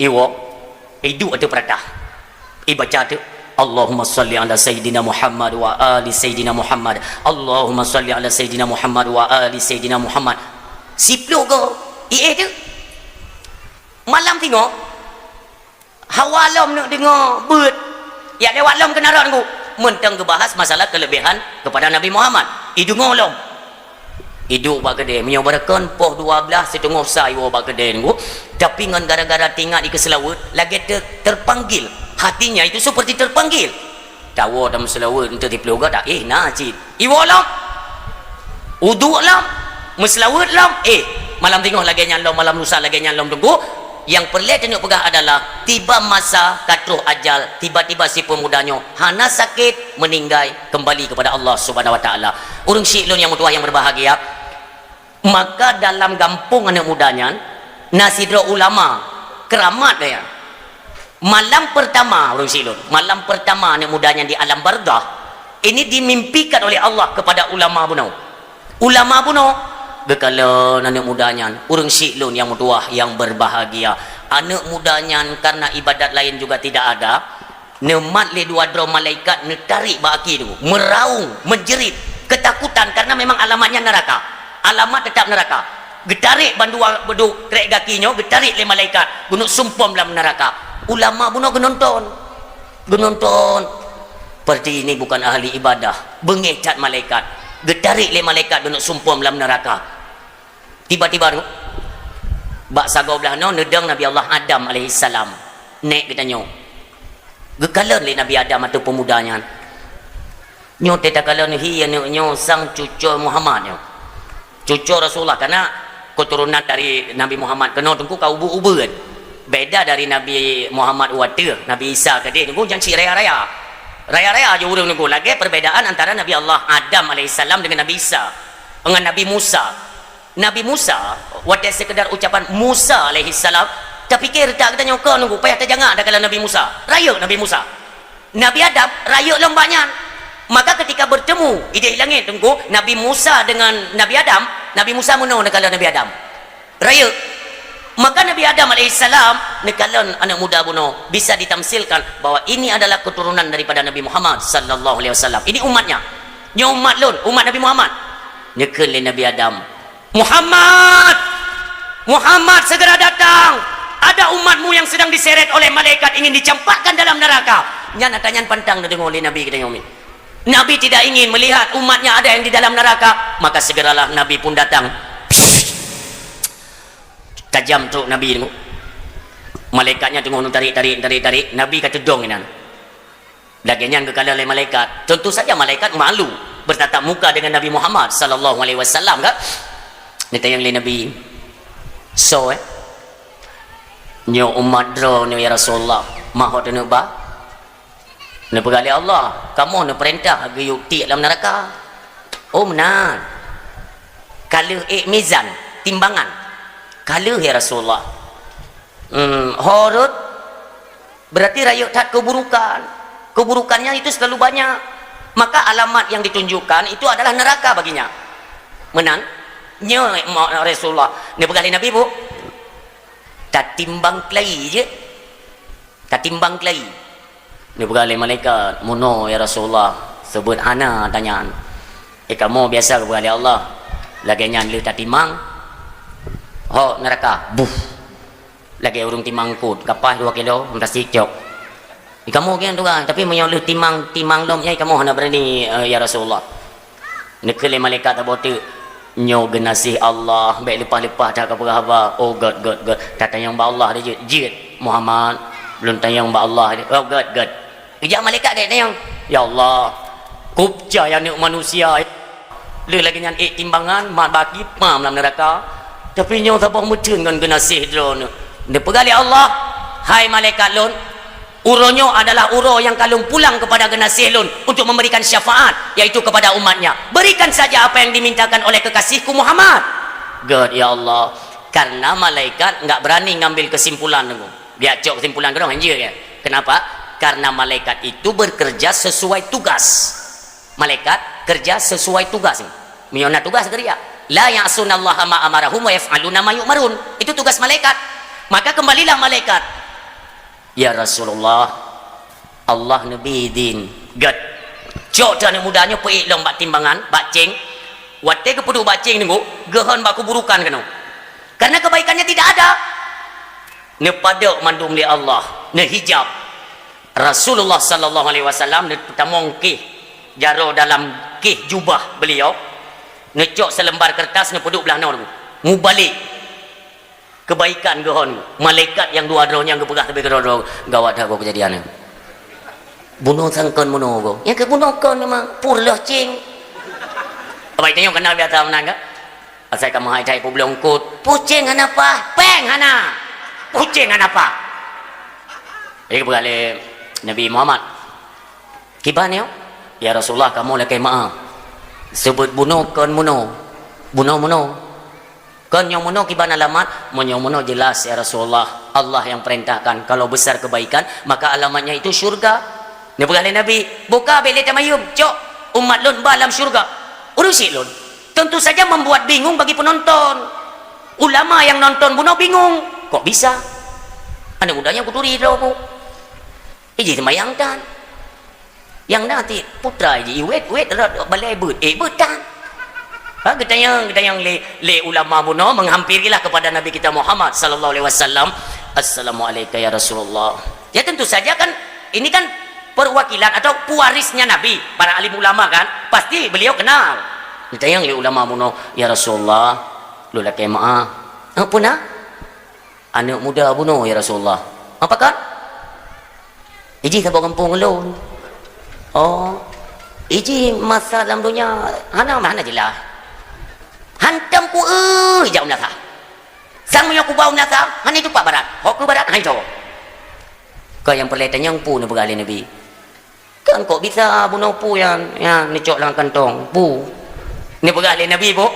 iwoe, iduek ateueh peuratah. Ibaca teuk, "Allahumma shalli ala Sayyidina Muhammad wa ali Sayyidina Muhammad. Allahumma shalli ala Sayyidina Muhammad wa ali Sayyidina Muhammad." Siplôh goe, iéh teuk. Malam singoh, hawa lom neuk deungoe beuet. Jak lewat lom keunan rot Teungku. Meuntang geubahas masalah keuleubiehan keupada Nabi Muhammad. Ideungoe lom. Iduek bak keudè. Meunyoe beureukon poh dua blaih siteungoh sa iwoe bak keudè Teungku. Tapi ngon gara-gara teuingat ikeu seulaweuet, lagèe ter-, terpanggil. Hatinya itu seperti terpanggil. Tawoe tameuseulaweuet eunteuk siplôh goe, taéh na cit. Iwoe lom. Uduek lom. Meuseulaweuet lom. Éh, malam singoh lagèe nyan lom, malam lusa lagèe nyan lom Teungku. Nyang peureulèe taneuk peugah adalah, tiba masa ka troh ajal, tiba-tiba si pemuda nyoe hana sakét, meuninggai, keumbali keupada Allah Subhanahu wa Taala. Ureueng syik lôn nyang meutuwah nyang berbahagia, maka dalam gampông aneuk muda nyan, na sidroe ulama, keuramat gaya. Malam peurtama, ureueng syik lôn, malam peurtama aneuk muda nyan di alam barzakh, ini dimimpikan oleh Allah keupada ulama bunoe. Ulama bunoe, geukalon aneuk muda nyan, ureueng syik lôn nyang meutuwah nyang berbahagia. Aneuk muda nyan karena ibadat laén juga tidak ada, neumat lé dua droe malaikat neutarek bak aki Teungku, meuraung, menjerit, ketakutan karena memang alamat nyan neuraka. Alamat teutap neuraka. Geutarek bandua beudôh krek gaki nyoe, geutarek lé malaikat, geuneuk sumpom lam neuraka. Ulama bunoe geunonton. Geunonton. Berarti ini bukan ahli ibadah. Beungéh that malaikat. Geutarek lé malaikat geuneuk sumpom lam neuraka. Tiba-tiba, bak sagoe blaih noe neudong Nabi Allah Adam alaihissalam. Nèk geutanyoe. Geukalon lé Nabi Adam ateueh peumuda nyan. Nyoe teuh takalon hi aneuk nyoe sang cucoe Muhammad nyoe. Cucoe Rasulullah, karena keturunan dari Nabi Muhammad keunoe Teungku ka ubit-ubit. Beda dari Nabi Muhammad watèe, Nabi Isa keudéh Teungku nyan cit raya-raya. Raya-raya jih ureueng Teungku, lagèe perbedaan antara Nabi Allah Adam alaihissalam dengan Nabi Isa, dengan Nabi Musa. Nabi Musa, watèe sekedar ucapan Musa alaihissalam, tapike reutak geutanyoe kon Teungku, payah tajangak takalon Nabi Musa. Rayeuk Nabi Musa. Nabi Adam rayeuk lom bak nyan. Maka ketika bertemu idéh langét Teungku, Nabi Musa dengan Nabi Adam, Nabi Musa meunoe neukalon Nabi Adam. Rayeuk. Maka Nabi Adam alaihissalam neukalon aneuk muda bunoe, bisa ditamsilkan bahwa ini adalah keturunan daripada Nabi Muhammad sallallahu alaihi wasallam. Ini umatnya. Nyoe umat lôn, umat Nabi Muhammad. Neukheun lé Nabi Adam, "Muhammad! Muhammad, segera datang! Ada umatmu yang sedang diseret oleh malaikat ingin dicampakkan dalam neraka." Nyan ata nyan pantang neudeungoe lé Nabi geutanyoe. Nabi tidak ingin melihat umatnya ada yang di dalam neraka, maka segeralah Nabi pun datang. Tajam trok Nabi teungoh. Malaikatnya teungoh tarik, tarik, tarik, tarik. Nabi ka teudong inan. Lagèe nyan geukalon lé malaikat. Tentu saja malaikat malu bertatap muka dengan Nabi Muhammad sallallahu alaihi wasallam, kan? Neutanyong lé Nabi, "Soe, eh? Nyoe umat droeneuh, ya Rasulullah, ma ho teuneuk ba?" Neupeugah lé Allah, "Kamoe neupeurintah geuyue tiek lam neuraka." "Oh, meunan. Ka lheueh ék mizan, timbangan?" "Ka lheueh, ya Rasulullah." "Hmm, ho rhot?" "Berarti rayeuk that keuburukan. Keuburukannya itu selalu banyak. Maka alamat yang ditunjukkan itu adalah neraka baginya." "Meunan?" "Nyoe, ma-, Rasulullah." Neupeugah lé Nabi, "Bu, tatimbang keulayi jeuet. Tatimbang keulayi." Neupeugah lé malaikat, "Meunoe, ya Rasulullah, seubeut hana tanyan." "Eh, kamoe biasa geupeugah lé Allah, lagèe nyan lheueh tatimang, ho neuraka, buh, lagèe ureueng timang eungkôt, kapah dua kilo, plastik cok." "Eh, kamoe geuh tuan, tapi meunyoe lheueh timang, timang lom nyan kamoe hana beurani, eh, ya Rasulullah." Neukheun lé malaikat saboh teuk, "Nyoe geunaséh Allah, bèk leupah-leupah that kapeugah haba." "Oh, gèt, gèt, gèt. Tatanyong bak Allah jeuet." "Jeuet, Muhammad. Lôn tanyong bak Allah." "Oh, gèt, gèt." Geujak malaikat gèt tanyong, "Ya Allah, kupeucaya aneuk manusia lheueh lagèe nyan ék timbangan, mat baki pam lam neuraka. Tapi nyoe saboh meuteun ngon geunaséh droeneuh." Neupeugah lé Allah, "Hai malaikat lôn, uroe nyoe adalah uroe nyang ka lôn pulang keupada geunaséh lôn untuk memberikan syafaat, yaitu kepada umatnya. Berikan saja apa yang dimintakan oleh kekasihku Muhammad." Gèt, ya Allah, karena malaikat enggak berani ngambil kesimpulan dulu. Dia cok kesimpulan keudroe, hanjeuet kan? Kenapa? Karena malaikat itu bekerja sesuai tugas. Malaikat kerja sesuai tugas. Meunyoe na tugaih geuriak. "La ya'sunallaha ma amarahum wa yaf'aluna ma yu'marun." Itu tugas malaikat. Maka kembalilah malaikat. "Ya Rasulullah, Allah neubri idhin." Gét. Cok teuh aneuk muda nyoe peuék lom bak timbangan, bak céng. Watée geupeuduek bak céng nunggu, geuhon bak kuburukan keunoe. Karena kebaikannya tidak ada. Neupadok mandum lé Allah, neuhijab. Rasulullah sallallahu alaihi wasallam neutamong kéh jaroe dalam kéh jubah beliau, neucok seulembar keuretas neupeuduek blah noe, mubalek kebaikan geuhon. Malaikat nyang dua droe nyang geupeugah leubeh keudroe-droe, gawat that goe keujadian nyoe. Bunoe sang kon bunoe goe. Nyang keu bunoe kon memang pur lheueh céng. Abai tanyoe kenal biasa meunan ka? Asai ka meuhai cai peubloe eungkot, pucéng hana paih, péng hana. Pucéng hana paih. Jadi geupeugah lé Nabi Muhammad, "Kiban nyoe, ya Rasulullah, kamoe lakée meu'ah. Seubeut bunoe kon bunoe, bunoe bunoe. Kon nyang bunoe kiban alamat?" "Meunyoe bunoe jelas, ya Rasulullah, Allah yang perintahkan. Kalau besar kebaikan, maka alamatnya itu syurga." Neupeugah lé Nabi, "Buka bék lé tamayuem, cok umat lôn ba lam syurga." Ureuëng syiek lôn. Tentu saja membuat bingung bagi penonton. Ulama nyang nonton bunoe bingung, "Kok bisa? Aneuk muda nyan kuturi droe ku. Iji seumayang tan. Nyang na ti putra iji iwet-wet rot balée beuet, eh beuet tan." Ha, geutanyong, geutanyong lé, lé ulama bunoe menghampirilah kepada Nabi kita Muhammad sallallahu alaihi wasallam, "Assalamualaikum ya Rasulullah." Ya tentu saja kan, ini kan perwakilan atau pewarisnya Nabi, para alim ulama kan, pasti beliau kenal. Geutanyong lé ulama bunoe, "Ya Rasulullah, lôn lakée meu'ah." "Apa na?" "Aneuk muda bunoe, ya Rasulullah." "Apa kon?" "Iji saboh gampông lôn." "Oh, iji masa lam donya hana, hana jeulaih. Hantom ku eu jak u meunasah. Sang meunyoe kuba u meunasah, hana tupat barat. Hok keu barat, hai to." Ka nyang peureulée tanyong peue neupeugah lé Nabi. Kan kok bisa bunoe peue nyan, nyan neucok lam kantong, peue? Neupeugah lé Nabi, "Buk,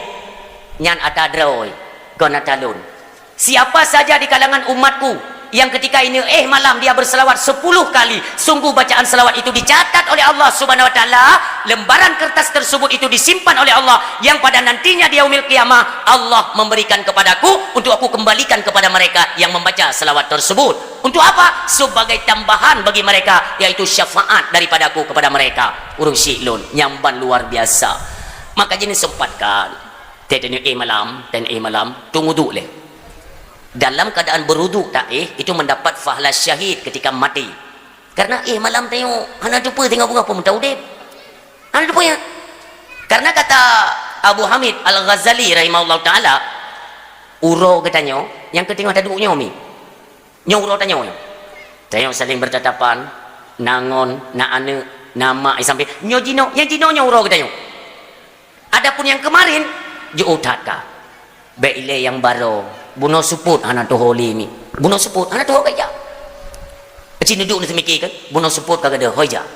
nyan ata droe, kon ata lôn. Siapa saja di kalangan umatku yang ketika ini, eh, malam dia berselawat sepuluh kali, sungguh bacaan selawat itu dicatat oleh Allah Subhanahu wa Taala, lembaran kertas tersebut itu disimpan oleh Allah, yang pada nantinya di yaumil qiyamah Allah memberikan kepadaku untuk aku kembalikan kepada mereka yang membaca selawat tersebut." Untuk apa? Sebagai tambahan bagi mereka, yaitu syafaat daripadaku kepada mereka. Ureuëng syiek lôn, nyang ban luar biasa. Maka jih neuseumpatkan, teuh tanyoe éh malam, teuh tanyoe éh malam, tueng uduk lé. Dalam keadaan beruduk taéh, itu mendapat pahala syahid ketika mati. Karena éh malam tanyoe hana teupeue singoh beungoh peumeuta udeb. Hana teupeue nyan. Karena kata Abu Hamid Al-Ghazali rahimahullahu taala, uroe geutanyoe nyang keuteungoh taduek nyoe mi. Nyoe uroe tanyoe nyoe. Tanyoe saling bertatapan, na ngon, na aneuk, na mak, i sampéng. Nyoe jinoe, nyang jinoe nyoe uroe geutanyoe. Adapun nyang keumarin, jiôh that ka. Bék ilée nyang baroe, bunoe seupôt hana teuho lé mi. Bunoe seupôt hana teuho ka ija. Cit neuduek neuseumiké kan, bunoe seupôt ka gadôh, hôi ija.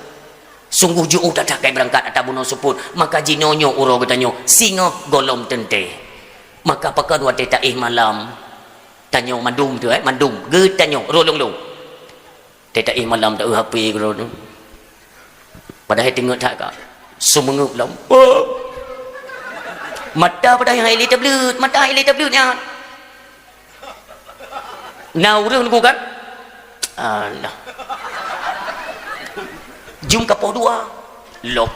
Sungguh jiôh that-that ka ibeurangkat ata bunoe seupôt, maka jinoe nyoe uroe geutanyoe singoh gohlom teuntée. Maka pakon watée taéh malam, tanyoe mandum tu, eh, mandum, geutanyoe, roh lôn-lôn. Teuh taéh malam taeu H P keudroe tu. Padahai teungeut that ka. Seumeungeup lom. Mata padahai hai lé tableuet, mata hai lé tableuet nyan. Na ureuëng nunggu kan? Alah. Jeuem ka poh dua. Lom.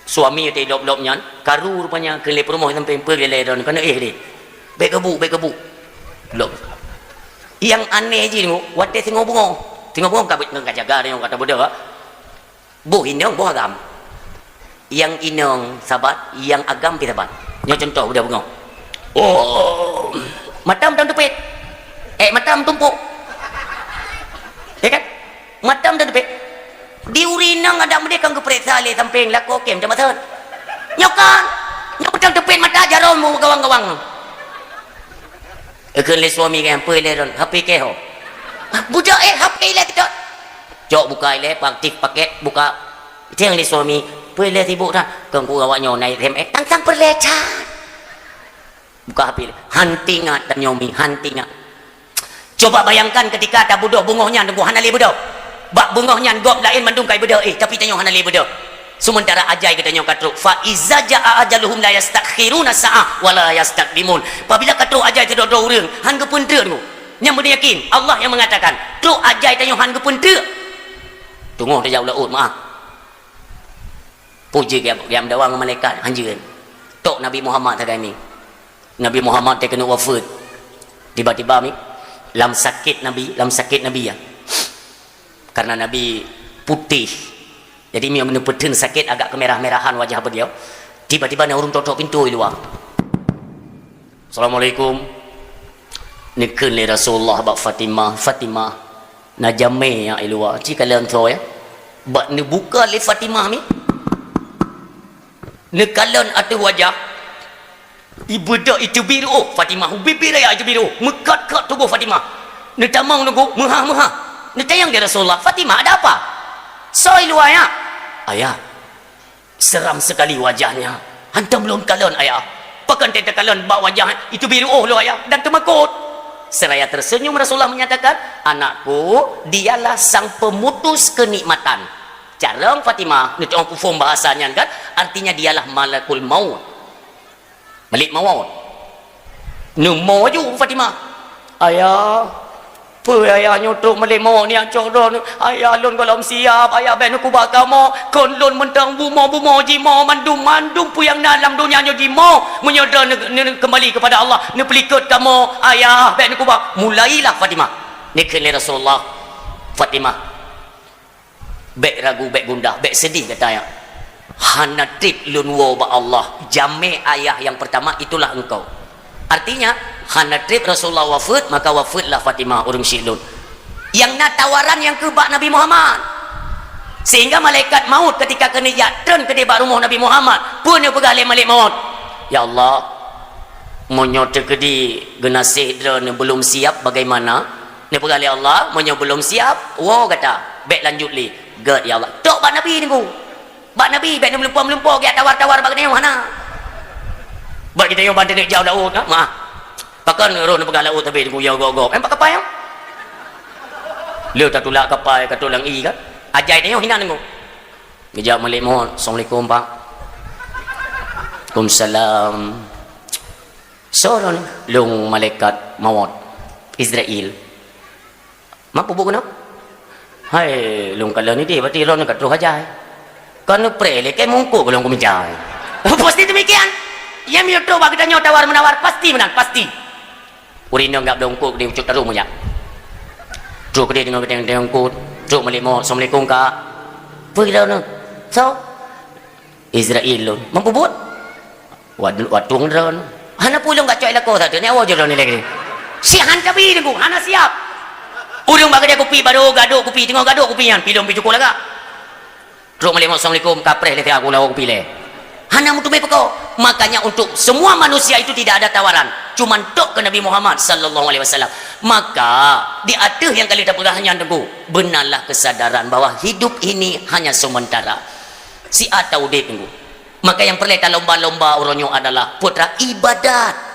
Suami teuh lop-lop nyan, karu rupanya keu lé peurumoh sampoe peue lé droeneuh, keuneuk éh deh. Bék keubu, bék keubu. Lop. Nyang aneh jih nyoe, watée singoh beungoh. Singoh beungoh ka beuet ngon ka jaga nyoe ka tabeudôh. Boh inong, boh agam. Nyang inong sabat, nyang agam pih sabat. Nyoe cuntoh udah beungoh. Oh, mata meutam teupet. Eh, mata meutumpok. Ya kan? Mata meutam teupet. Di ureuëng inong adak meudeh kan geupeuriksa lé sampéng lakoe kém macam mana? Nyoe kan? Nyoe meutam teupet mata jaroe meugawang-gawang. Ikheun lé suami kan, "Peue lé droen, H P keu ho?" "Ah, budak eh, H P lé keudroe." Cok buka ilée, aktif paket, buka. Ikheun lé suami, "Peue lé sibuk that?" "Keu ku awak nyoe na S M S, tang-tang peureulée chat." Buka H P lé. Han teuingat tanyoe mi, han teuingat. Coba bayangkan ketika tabeudôh beungoh nyan teungku hana lé beudôh. Bak beungoh nyan gob laén mandum ka ibeudôh, eh, tapi tanyoe hana lé beudôh. Sementara ajai geutanyoe ka trok, fa iza jaa ajaluhum la yastakhiruna sa'ah wa la yastaqdimun. Apabila ka trok ajai sidroe-droe ureuëng, han geupeunteuk. Nyang beuna yakin, Allah yang mengatakan, trok ajai tanyoe han geupeunteuk. Teungoh tajak u laôt, maah. Puji geujak meudawa ngon malaikat, hanjeut. Tok Nabi Muhammad sagai mi. Nabi Muhammad teuh keuneuk wafeuet. Tiba-tiba mi, lam sakét Nabi, lam sakét Nabi ya. Karena Nabi putéh. Jadi mi meuneupeuthen sakét agak kemerah-merahan wajah beliau. Tiba-tiba na ureuëng tok-tok pintoe luwa. "Assalamualaikum." Neukheun lé Rasulullah bak Fatimah, "Fatimah, na jamé nyak i luwa, ci kalon soe ya." Bak neubuka lé Fatimah mi, neukalon ateueh wajah, ibeudôk iteubiet reuôh Fatimah, ubit-biet raya iteubiet reuôh, meukat-kat tuboh Fatimah. Neutamong Teungku, meuhah-meuhah. Neutanyong lé Rasulullah, "Fatimah, ada apa? Soe i luwa nyak?" "Ayah, seram sekali wajahnya. Hantom lôn kalon, Ayah. Pakon teukalon bak wajah iteubiet reuôh lôn, Ayah, dan teumakot." Seraya tersenyum Rasulullah menyatakan, "Anakku, dialah sang pemutus kenikmatan." Carông Fatimah, neutu'oh peuphom bahasa nyan kan, artinya dialah malakul maut. Malaikat maut. Neumo ju Fatimah. "Ayah, peue ayah nyoe trok malaikat maut nyak cok droeneuh? Ayah lôn gohlom siap, ayah bèk neukeubah kamoe. Kon lôn mantong bumoe-bumoe jimoe, mandum-mandum peue nyang na lam donya nyoe jimoe. Meunyoe droeneuh neu-, neu-, keumbali keupada Allah, neupeulikot kamoe, ayah bèk neukeubah." Mulailah Fatimah. Neukheun lé Rasulullah, "Fatimah, bèk ragu, bèk gundah, bèk seudeh gata nyak. Hana trép lôn woe bak Allah, jamé ayah nyang peurtama itulah engkau." Artinya, hana trép Rasulullah wafeuet, maka wafeuetlah Fatimah ureuëng syik lôn. Nyang na tawaran nyang keu bak Nabi Muhammad. Sehingga malaikat maut ketika keuneuk jak treun keudeh bak rumoh Nabi Muhammad, peue neupeugah lé malaikat maut? "Ya Allah, meunyoe teukeudi geunaséh droeneuh belum siap, bagaimana?" Neupeugah lé Allah, "Meunyoe belum siap, woe gata, bèk lanjut lé." Gèt, ya Allah. Tok bak Nabi Teungku. Bak Nabi, bèk neumeulumpoe-meulumpoe, geujak tawar-tawar bak geutanyoe, hana. Bak geutanyoe ban teuneuk jak u laôt, ha? Maah. Pakon roh neupeugah laôt, tapi Teungku, ya gop-gop. Em, bak kapai, ya? Le tatulak kapai, ka trok lam ie, kan? Ajai tanyoe hinan Teungku. Geujak malaikat maut, "Assalamualaikum, Pak." "Waalaikumsalam." "Soe droeneuh?" "Lôn malaikat maut, Izrail." "Mak peubuet keunoe?" "Hai, lôn kalon idéh, berarti droeneuh ka troh ajai. Kon neupreh lé, keu mungkot goh lom kumeucai." Pasti demikian. Nyang miyueb troh bak geutanyoe tawar-menawar, pasti meunan, pasti. Ureueng inong gab dongkot di ucut taru meuyak. Troh keudeh deungon geutanyoe dongkot, troh malaikat maut, "Assalamualaikum, Kak." "Peue droeneuh?" "Soe?" "Izrail lôn." "Mak peubuet?" "Wat-, watong droeneuh." "Hana peue, lôn gak cok i lakoe sateue, nyoe woe ju droeneuh lagèe." Si han tabi Teungku, hana siap. Ureueng bak keudè kupi baru gadôk kupi, teungoh gadôk kupi nyan, pi lôn pi cukôh lagak. Trok malaikat maut, "Assalamualaikum," kapreh lé, "Aku lawa kupi lé." Hana meuteumé peuko. Makanya untuk semua manusia itu tidak ada tawaran. Cuman tok keu Nabi Muhammad sallallahu alaihi wasallam. Maka, di ateueh nyang ka lheueh tapeugah nyan Teungku, benalah kesadaran bahwa hidup ini hanya sementara. Siat taudép Teungku. Maka nyang peureulèe talomba-lomba uroe nyoe adalah putra ibadat.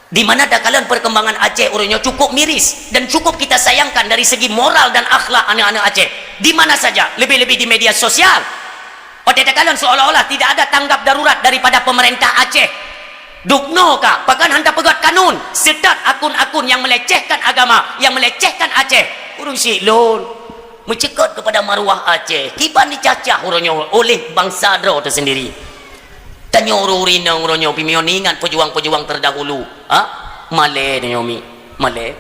Di mana takalon perkembangan Aceh uroe nyoe cukup miris dan cukup kita sayangkan dari segi moral dan akhlak aneuk-aneuk Aceh. Di mana saja, lebih-lebih di media sosial. Watèe takalon seolah-olah tidak ada tanggap darurat daripada pemerintah Aceh. Dubnoe ka, pakon han tapeugöt kanun, seutôt akun-akun nyang melecehkan agama, nyang melecehkan Aceh. Ureueng syik lôn. Meuceukeut keupada maruah Aceh, kiban dicacah uroe nyoe oleh bansa droe teuh sendiri. Tanyoe ureueng inong uroe nyoe pih meunyoe ingat peujuang-peujuang terdahulu, ha? Malèe tanyoe mi, malèe.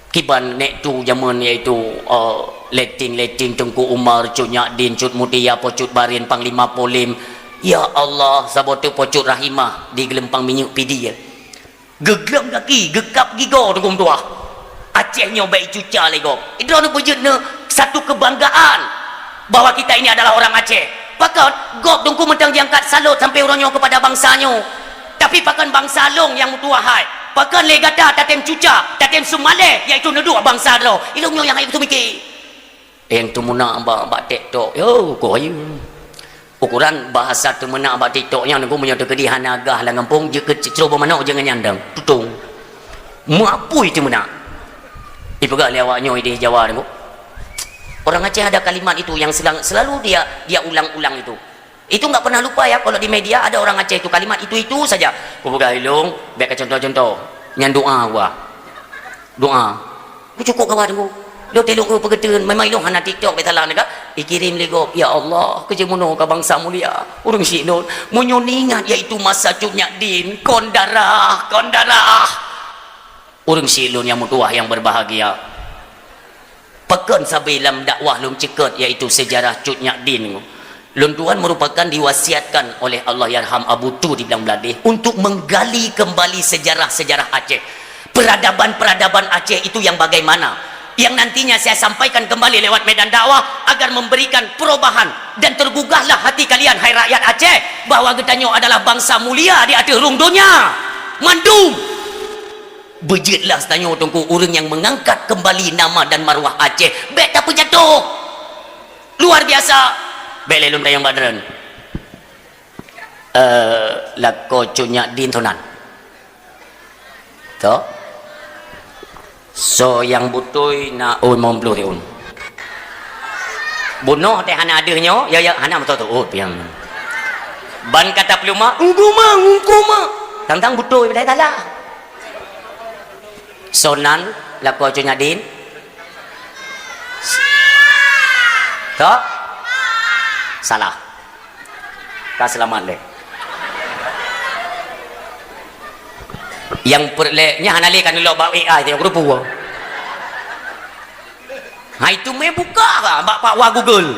Kiban nèk tu jameun, yaitu, eh, Letting-Letting, Teungku Umar, Cut Nyakdin, Cut Mutia, Po Cut Barin, Panglima Polim. Ya Allah, saboh teuk Po Cut Rahimah di Geulumpang Minyeuk Pidie. Geugleueng gaki, geukab gigoe Teungku meutuah. Aceh nyoe bèk icuca lé gob. Droeneuh beujeuet neuh satu kebanggaan bahwa kita ini adalah orang Aceh. Pakon, gob Teungku mantong jiangkat salôt sampoe uroe nyoe keupada bansa nyoe. Tapi pakon bansa lôn nyang meutuah hai? Pakon lé gata tatém cuca, tatém seumalèe, yaitu neuduek bansa droe? Ilôn nyoe nyang hai beuteumiké. Nyang teumeunak bak, bak TikTok, yo, koh ayu. Ukuran bahasa teumeunak bak TikTok nyan, Teungku, meunyoe teukeudi hana gah lam gampông, jeuet keu cit-, cit-, cit-, manok jangan nyandang, tutong. Meupui teumeunak. Ipeugah lé awak nyoe di Jawa, Teungku. Orang Aceh ada kalimat itu yang selang-, selalu dia, dia ulang-ulang itu. Itu enggak pernah lupa ya, kalau di media ada orang Aceh itu kalimat itu-itu saja. Kupeugah ilong, bèk ka contoh-contoh. Nyan doa gua. Doa. Ku cukup kawan ku. Lo telok ku peugeuteun, memang ilong hana TikTok bèk salah nega. Ikirim lé gob, "Ya Allah, keujeumunoe ka bansa mulia." Ureueng syiek lôn, meunyoe ingat yaitu masa Cut Nyak Din, kon darah, kon darah. Ureueng syiek lôn nyang meutuwah nyang berbahagia. Pakon sabe lam dakwah lôn ceukeut, yaitu sejarah Cut Nyak Din. Lôn tuan merupakan diwasiatkan oleh Allahyarham Abu Tu di Blang Bladeh untuk menggali kembali sejarah-sejarah Aceh. Peradaban-peradaban Aceh itu yang bagaimana? Yang nantinya saya sampaikan kembali lewat medan dakwah agar memberikan perubahan dan tergugahlah hati kalian, hai rakyat Aceh, bahwa geutanyoe adalah bangsa mulia di ateueh rhueng donya. Mandum! Beujeuet lah tanyoe Teungku ureueng nyang meungangkat keumbali nama dan maruah Aceh. Bèk tapeujatoh. Luar biasa. Bèk lé lôn tanyong bak droen. Eh, lakoe Cut Nyak Din soe nan? Toh? Soe nyang beutôi na, oh, limong ploh thôn. Bunoe teuh hana deuh nyoe, ya, ya, hana meututoe piang. Ban ka tapeuleumah, "Ungkuma, ungkuma." Tang-tang beutôi, padahai salah. Soe nan lakoe Cut Nyak Din? Toh? Salah. Ka seulamat lé. Nyang per-, lé, nyan hana lé ka neulok bak A I teuh, kurupu. Hai tu mé buka ka bak, bak wa Google.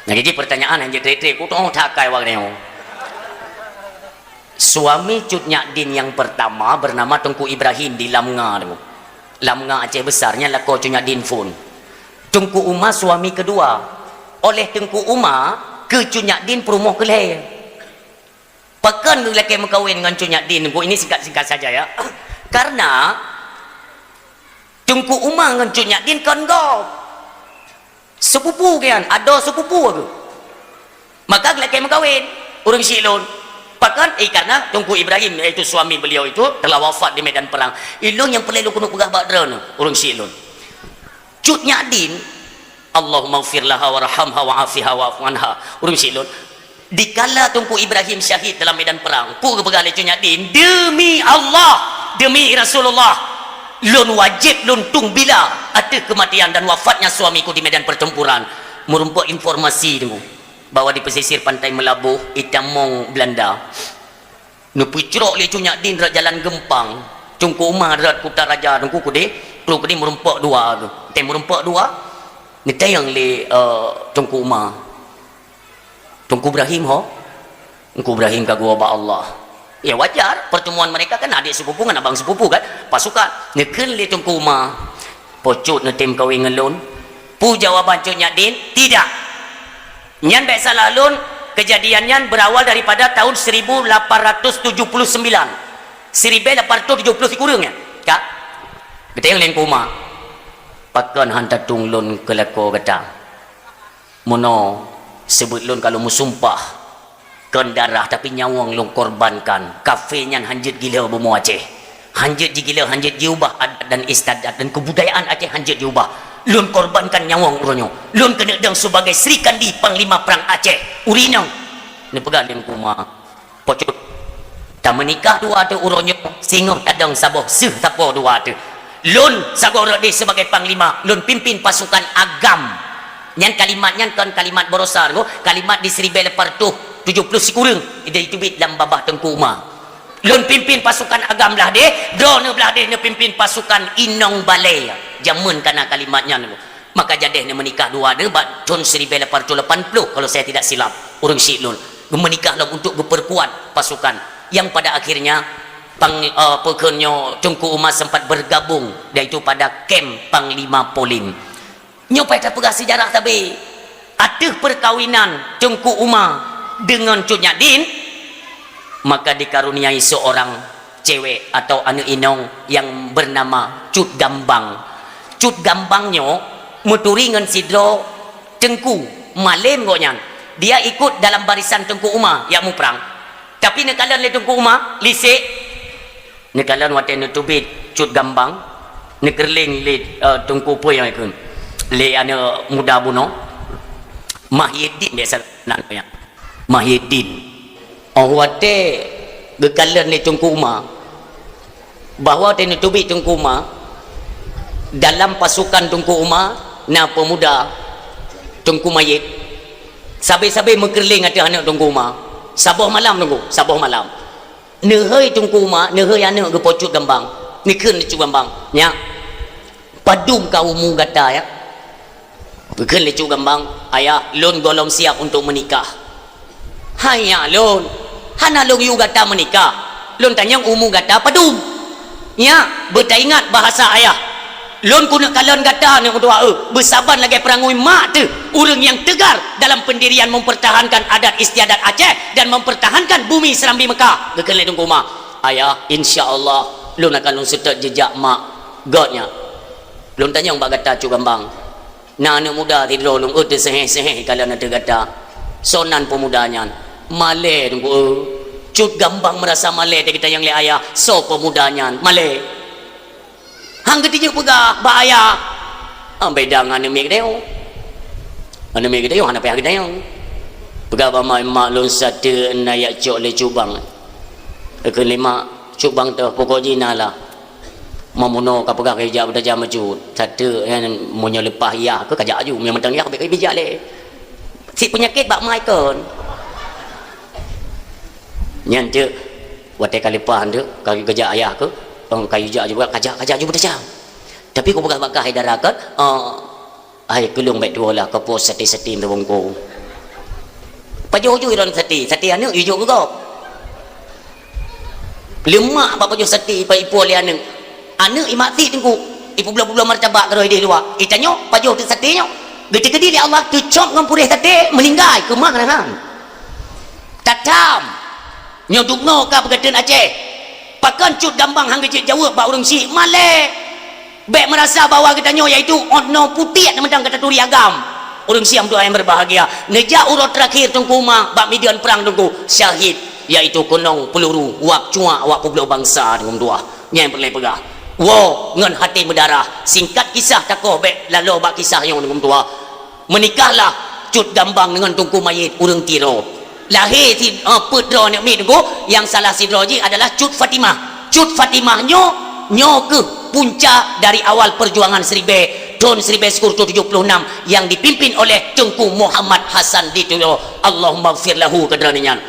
Nah, jadi pertanyaan hana jeuet tré-tré, ku toh that akai awak nyoe. Suami Cut Nyak Din yang pertama bernama Teungku Ibrahim di Lamnga tu. Lamnga Aceh Besar, nyan lakoe Cut Nyak Din phôn. Teungku Uma suami kedua. Oleh Teungku Uma, keu Cut Nyak Din peurumoh keu lhèe. Pakon geulakèe meukawen ngon Cut Nyak Din, Teungku? Ini singkat-singkat saja ya. Karena Teungku Uma ngon Cut Nyak Din kon gob. Sepupu kian, adoe sepupu aku. Maka geulakèe meukawen, ureueng syiek lôn. Pakon? Eh, karena Teungku Ibrahim, yaitu suami beliau itu, telah wafat di medan perang. Ilôn nyang peureulèe lôn keuneuk peugah bak droeneuh, ureueng syiek lôn. Cut Nyak Din, Allahummaghfir laha warhamha wa'afiha wa'fu anha. Ureueng syiek lôn. Dikala Teungku Ibrahim syahid dalam medan perang, peue geupeugah lé Cut Nyak Din, "Demi Allah, demi Rasulullah, lôn wajéb lôn tueng bila ateueh kematian dan wafatnya suamiku di medan pertempuran." Meurumpok informasi, Teungku, bahwa di pesisir Pantai Meulaboh, itamong Belanda, neupeucrok lé Cut Nyak Din rot jalan Geumpang, Teungku Uma rot Kutaraja, Teungku, keudéh, kru keudéh meurumpok dua tu. Teuh meurumpok dua, neutanyong lé, eh, Teungku Uma. Teungku Ibrahim ho? Teungku Ibrahim ka geuwoe bak Allah. Ya, wajar, pertemuan mereka kan adik sepupu ngon abang sepupu kan, pasukan. Neukheun lé Teungku Uma, "Po Cut neutem kawen ngon lôn?" Peue jawaban Cut Nyak Din? "Tidak. Nyan bèk salah lôn, kejadian nyan berawal daripada tahun seribu lapan ratus tujuh puluh sembilan." Siribèe lapan ratus tujoh ploh sikureueng nyan, ka? Geutanyong lé Teungku Uma, "Pakon han tatueng lôn keu lakoe gata?" Meunoe, seubeut lôn ka lôn meusumpah, kon darah tapi nyawöng lôn korbankan. Kafé nyan han jeuet gila bumoe Aceh. Han jeuet jigila, han jeuet jiubah adat dan istiadat dan kebudayaan Aceh han jeuet jiubah. Lôn korbankan nyawöng uroe nyoe. Lôn keuneuk dong sebagai Sri Kandi Panglima Perang Aceh. Ureueng inong. Neupeugah lé Teungku Uma. Po Cut, tameunikah dua teuh uroe nyoe, singoh tadong saboh seuh sapo dua teuh. Lôn sagoe rot deh sibagai panglima, lôn pimpin pasukan agam. Nyan kalimat nyan kon kalimat barosa, kalimat di siribèe lapan ratus tujoh ploh sikureueng, ideh iteubiet lam babah Teungku Uma. Lôn pimpin pasukan agam blah deh, droeneuh blah deh neupimpin pasukan inong balèe. Jameun ka na kalimat nyan. Maka jadeh neumeunikah dua nyoe bak thon siribèe lapan ratus lapan ploh, kalau saya tidak silap, ureueng syiek lôn. Geumeunikah lom untuk geupeurkuat pasukan. Nyang pada akhirnya, pang-, eh, peue kheun nyoe, Teungku Uma sempat bergabung, yaitu pada kem Panglima Polin. Nyoe payah tapeugah sejarah sabe. Ateueh perkawinan Teungku Uma deungon Cut Nyak Din, maka dikaruniai seorang cewek atau aneuk inong yang bernama Cut Gambang. Cut Gambang nyoe meuturi ngon sidroe teungku, malem gobnyan. Dia ikut dalam barisan Teungku Uma jak muprang. Tapi neukalon lé Teungku Uma, lisek. Neukalon watèe neuteubiet Cut Gambang, neukeureuléng lé, eh, Teungku peue nyang ikheun, lé aneuk muda bunoe. Mahyidin biasa nan nyan. Mahyidin. Oh watèe geukalon lé Teungku Uma, bahwa watèe neuteubiet Teungku Uma, dalam pasukan Teungku Uma na peumuda Teungku Mayit. Sabe-sabe meukeureuléng ateueh aneuk Teungku Uma. Saboh malam Teungku, saboh malam. Neuhôi Teungku Uma, neuhôi aneuk geuh Po Cut Gambang. Neukheun lé Cut Gambang, "Nyak, padum ka umu gata, ya?" Geukheun lé Cut Gambang, "Ayah, lôn gohlom siap untuk meunikah." "Hai nyak lôn, hana lôn yue gata meunikah. Lôn tanyong umu gata padum." "Nyak, beutaingat bahasa ayah. Lôn keuneuk kalon gata aneuk meutuah, eh, beusaban lagèe peurangui mak teuh, ureueng nyang teugar dalam pendirian mempertahankan adat istiadat Aceh dan mempertahankan bumi Serambi Mekah," geukheun lé Teungku Uma. "Ayah, insya Allah, lôn akan lôn seutôt jeujak mak." "Göt nyak. Lôn tanyong bak gata Cut Gambang. Na aneuk muda sidroe lôn, eh, teuseuhé-seuhé kalon ateueh gata. Soe nan peumuda nyan?" "Malèe Teungku, eh." Cut Gambang meurasa malèe teuh geutanyong lé ayah, "Soe peumuda nyan?" "Malèe." Han geutanyoe peugah bak ayah. Ah, beda ngon aneuk miet geutanyoe. Aneuk miet geutanyoe hana payah geutanyong. Peugah bak mak, "Mak, lôn sateuk na jak cok lé Cut Bang." Geukheun lé mak, "Cut Bang teuh, pokok jih na lah. Meunyoe ka peugah keu jak beutajam Cut, sateuk nyan meunyoe leupah yah keuh ka jak aju, meunyoe mantong yah bèk keu bijak lé." Si peunyakét bak mak ikon. Nyan teuk, watèe ka leupah teuk, ka geujak ayah keuh, oh, ka geujak aju, ka jak, ka jak aju beutajam. Tapi kupeugah bak kah hai dara kon, oh, hai keu lôn bèk tuwoe lah, keu po saté-saté meubungkôh. Pajoh ju droen saté, saté aneuk jijok keu gob. Leumak bak pajoh saté, ipa-, ipo lé aneuk. Aneuk imat sit Teungku, ipeubloe-peubloe martabak keudroe idéh luwa. Itanyoe, pajoh teuk saté nyoe. Geuteukeudi lé Allah, teucok ngon puréh saté, meuninggai, keumah nyan. Tatam. Nyoe dubnoe ka peugah teun Aceh. Pakon Cut Gambang han geujeuet jaweueb bak ureueng syiek? Malèe. Bèk meurasa bahwa geutanyoe yaitu 'oh noe putéh mantong ka taturi agam. Ureueng syiek meutuah nyang berbahagia. Neujak uroe teurakhir Teungku Uma bak medan prang Teungku, syahid, yaitu keunong peuluru, wab cuak, wab peubloe bansa Teungku meutuah. Nyan peureulèe peugah. Woe ngon haté meudarah. Singkat kisah takoh bèk laloe bak kisah nyoe Teungku meutuah. Meunikahlah Cut Gambang deungon Teungku Mayit ureueng Tiro. Lahé si, eh, peuet droe aneuk miet Teungku, nyang salah sidroe jih adalah Cut Fatimah. Cut Fatimah nyoe, nyoe keuh punca dari awal perjuangan Siribèe thon siribèe sikureueng tujoh ploh nam nyang dipimpin oleh Teungku Muhammad Hasan di Tiro. Allahummaghfir lahu keu droeneuh nyan.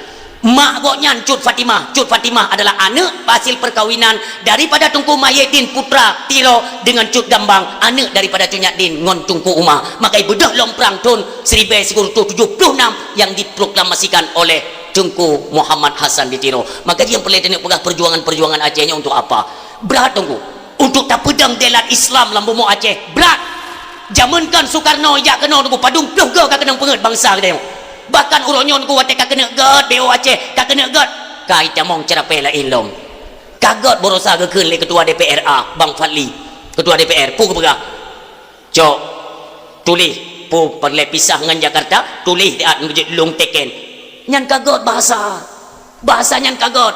Mak gobnyan Cut Fatimah. Cut Fatimah adalah aneuk hasil perkawinan daripada Teungku Mahyidin putra Tiro deungon Cut Gambang, aneuk daripada Cut Nyakdin ngon Teungku Uma. Maka beudôh lom prang thon siribèe sikureueng tujoh ploh nam nyang diproklamasikan oleh Teungku Muhammad Hasan di Tiro. Maka jih nyang peureulèe taneuk peugah perjuangan-perjuangan Aceh nyoe untuk apa? Brat Teungku. Untuk tapeudong dèelat Islam lam bumoe Aceh, brat. Jameun kon Sukarno ijak keunoe Teungku, padum ploh goe ka keunong peungeuet bansa geutanyoe. Bahkan uroe nyoe Teungku watèe ka keuneuk göt B O Aceh, ka keuneuk göt, ka itamong ceurapèe laén lom. Ka göt baroesa geukheun lé Ketua D P R A, Bang Fadli. Ketua D P R, peue geupeugah? Cok, tuléh, peue peureulèe pisah ngon Jakarta, tuléh di ateueh meujeuet lôn teken. Nyan ka göt bahasa. Bahasa nyan ka göt.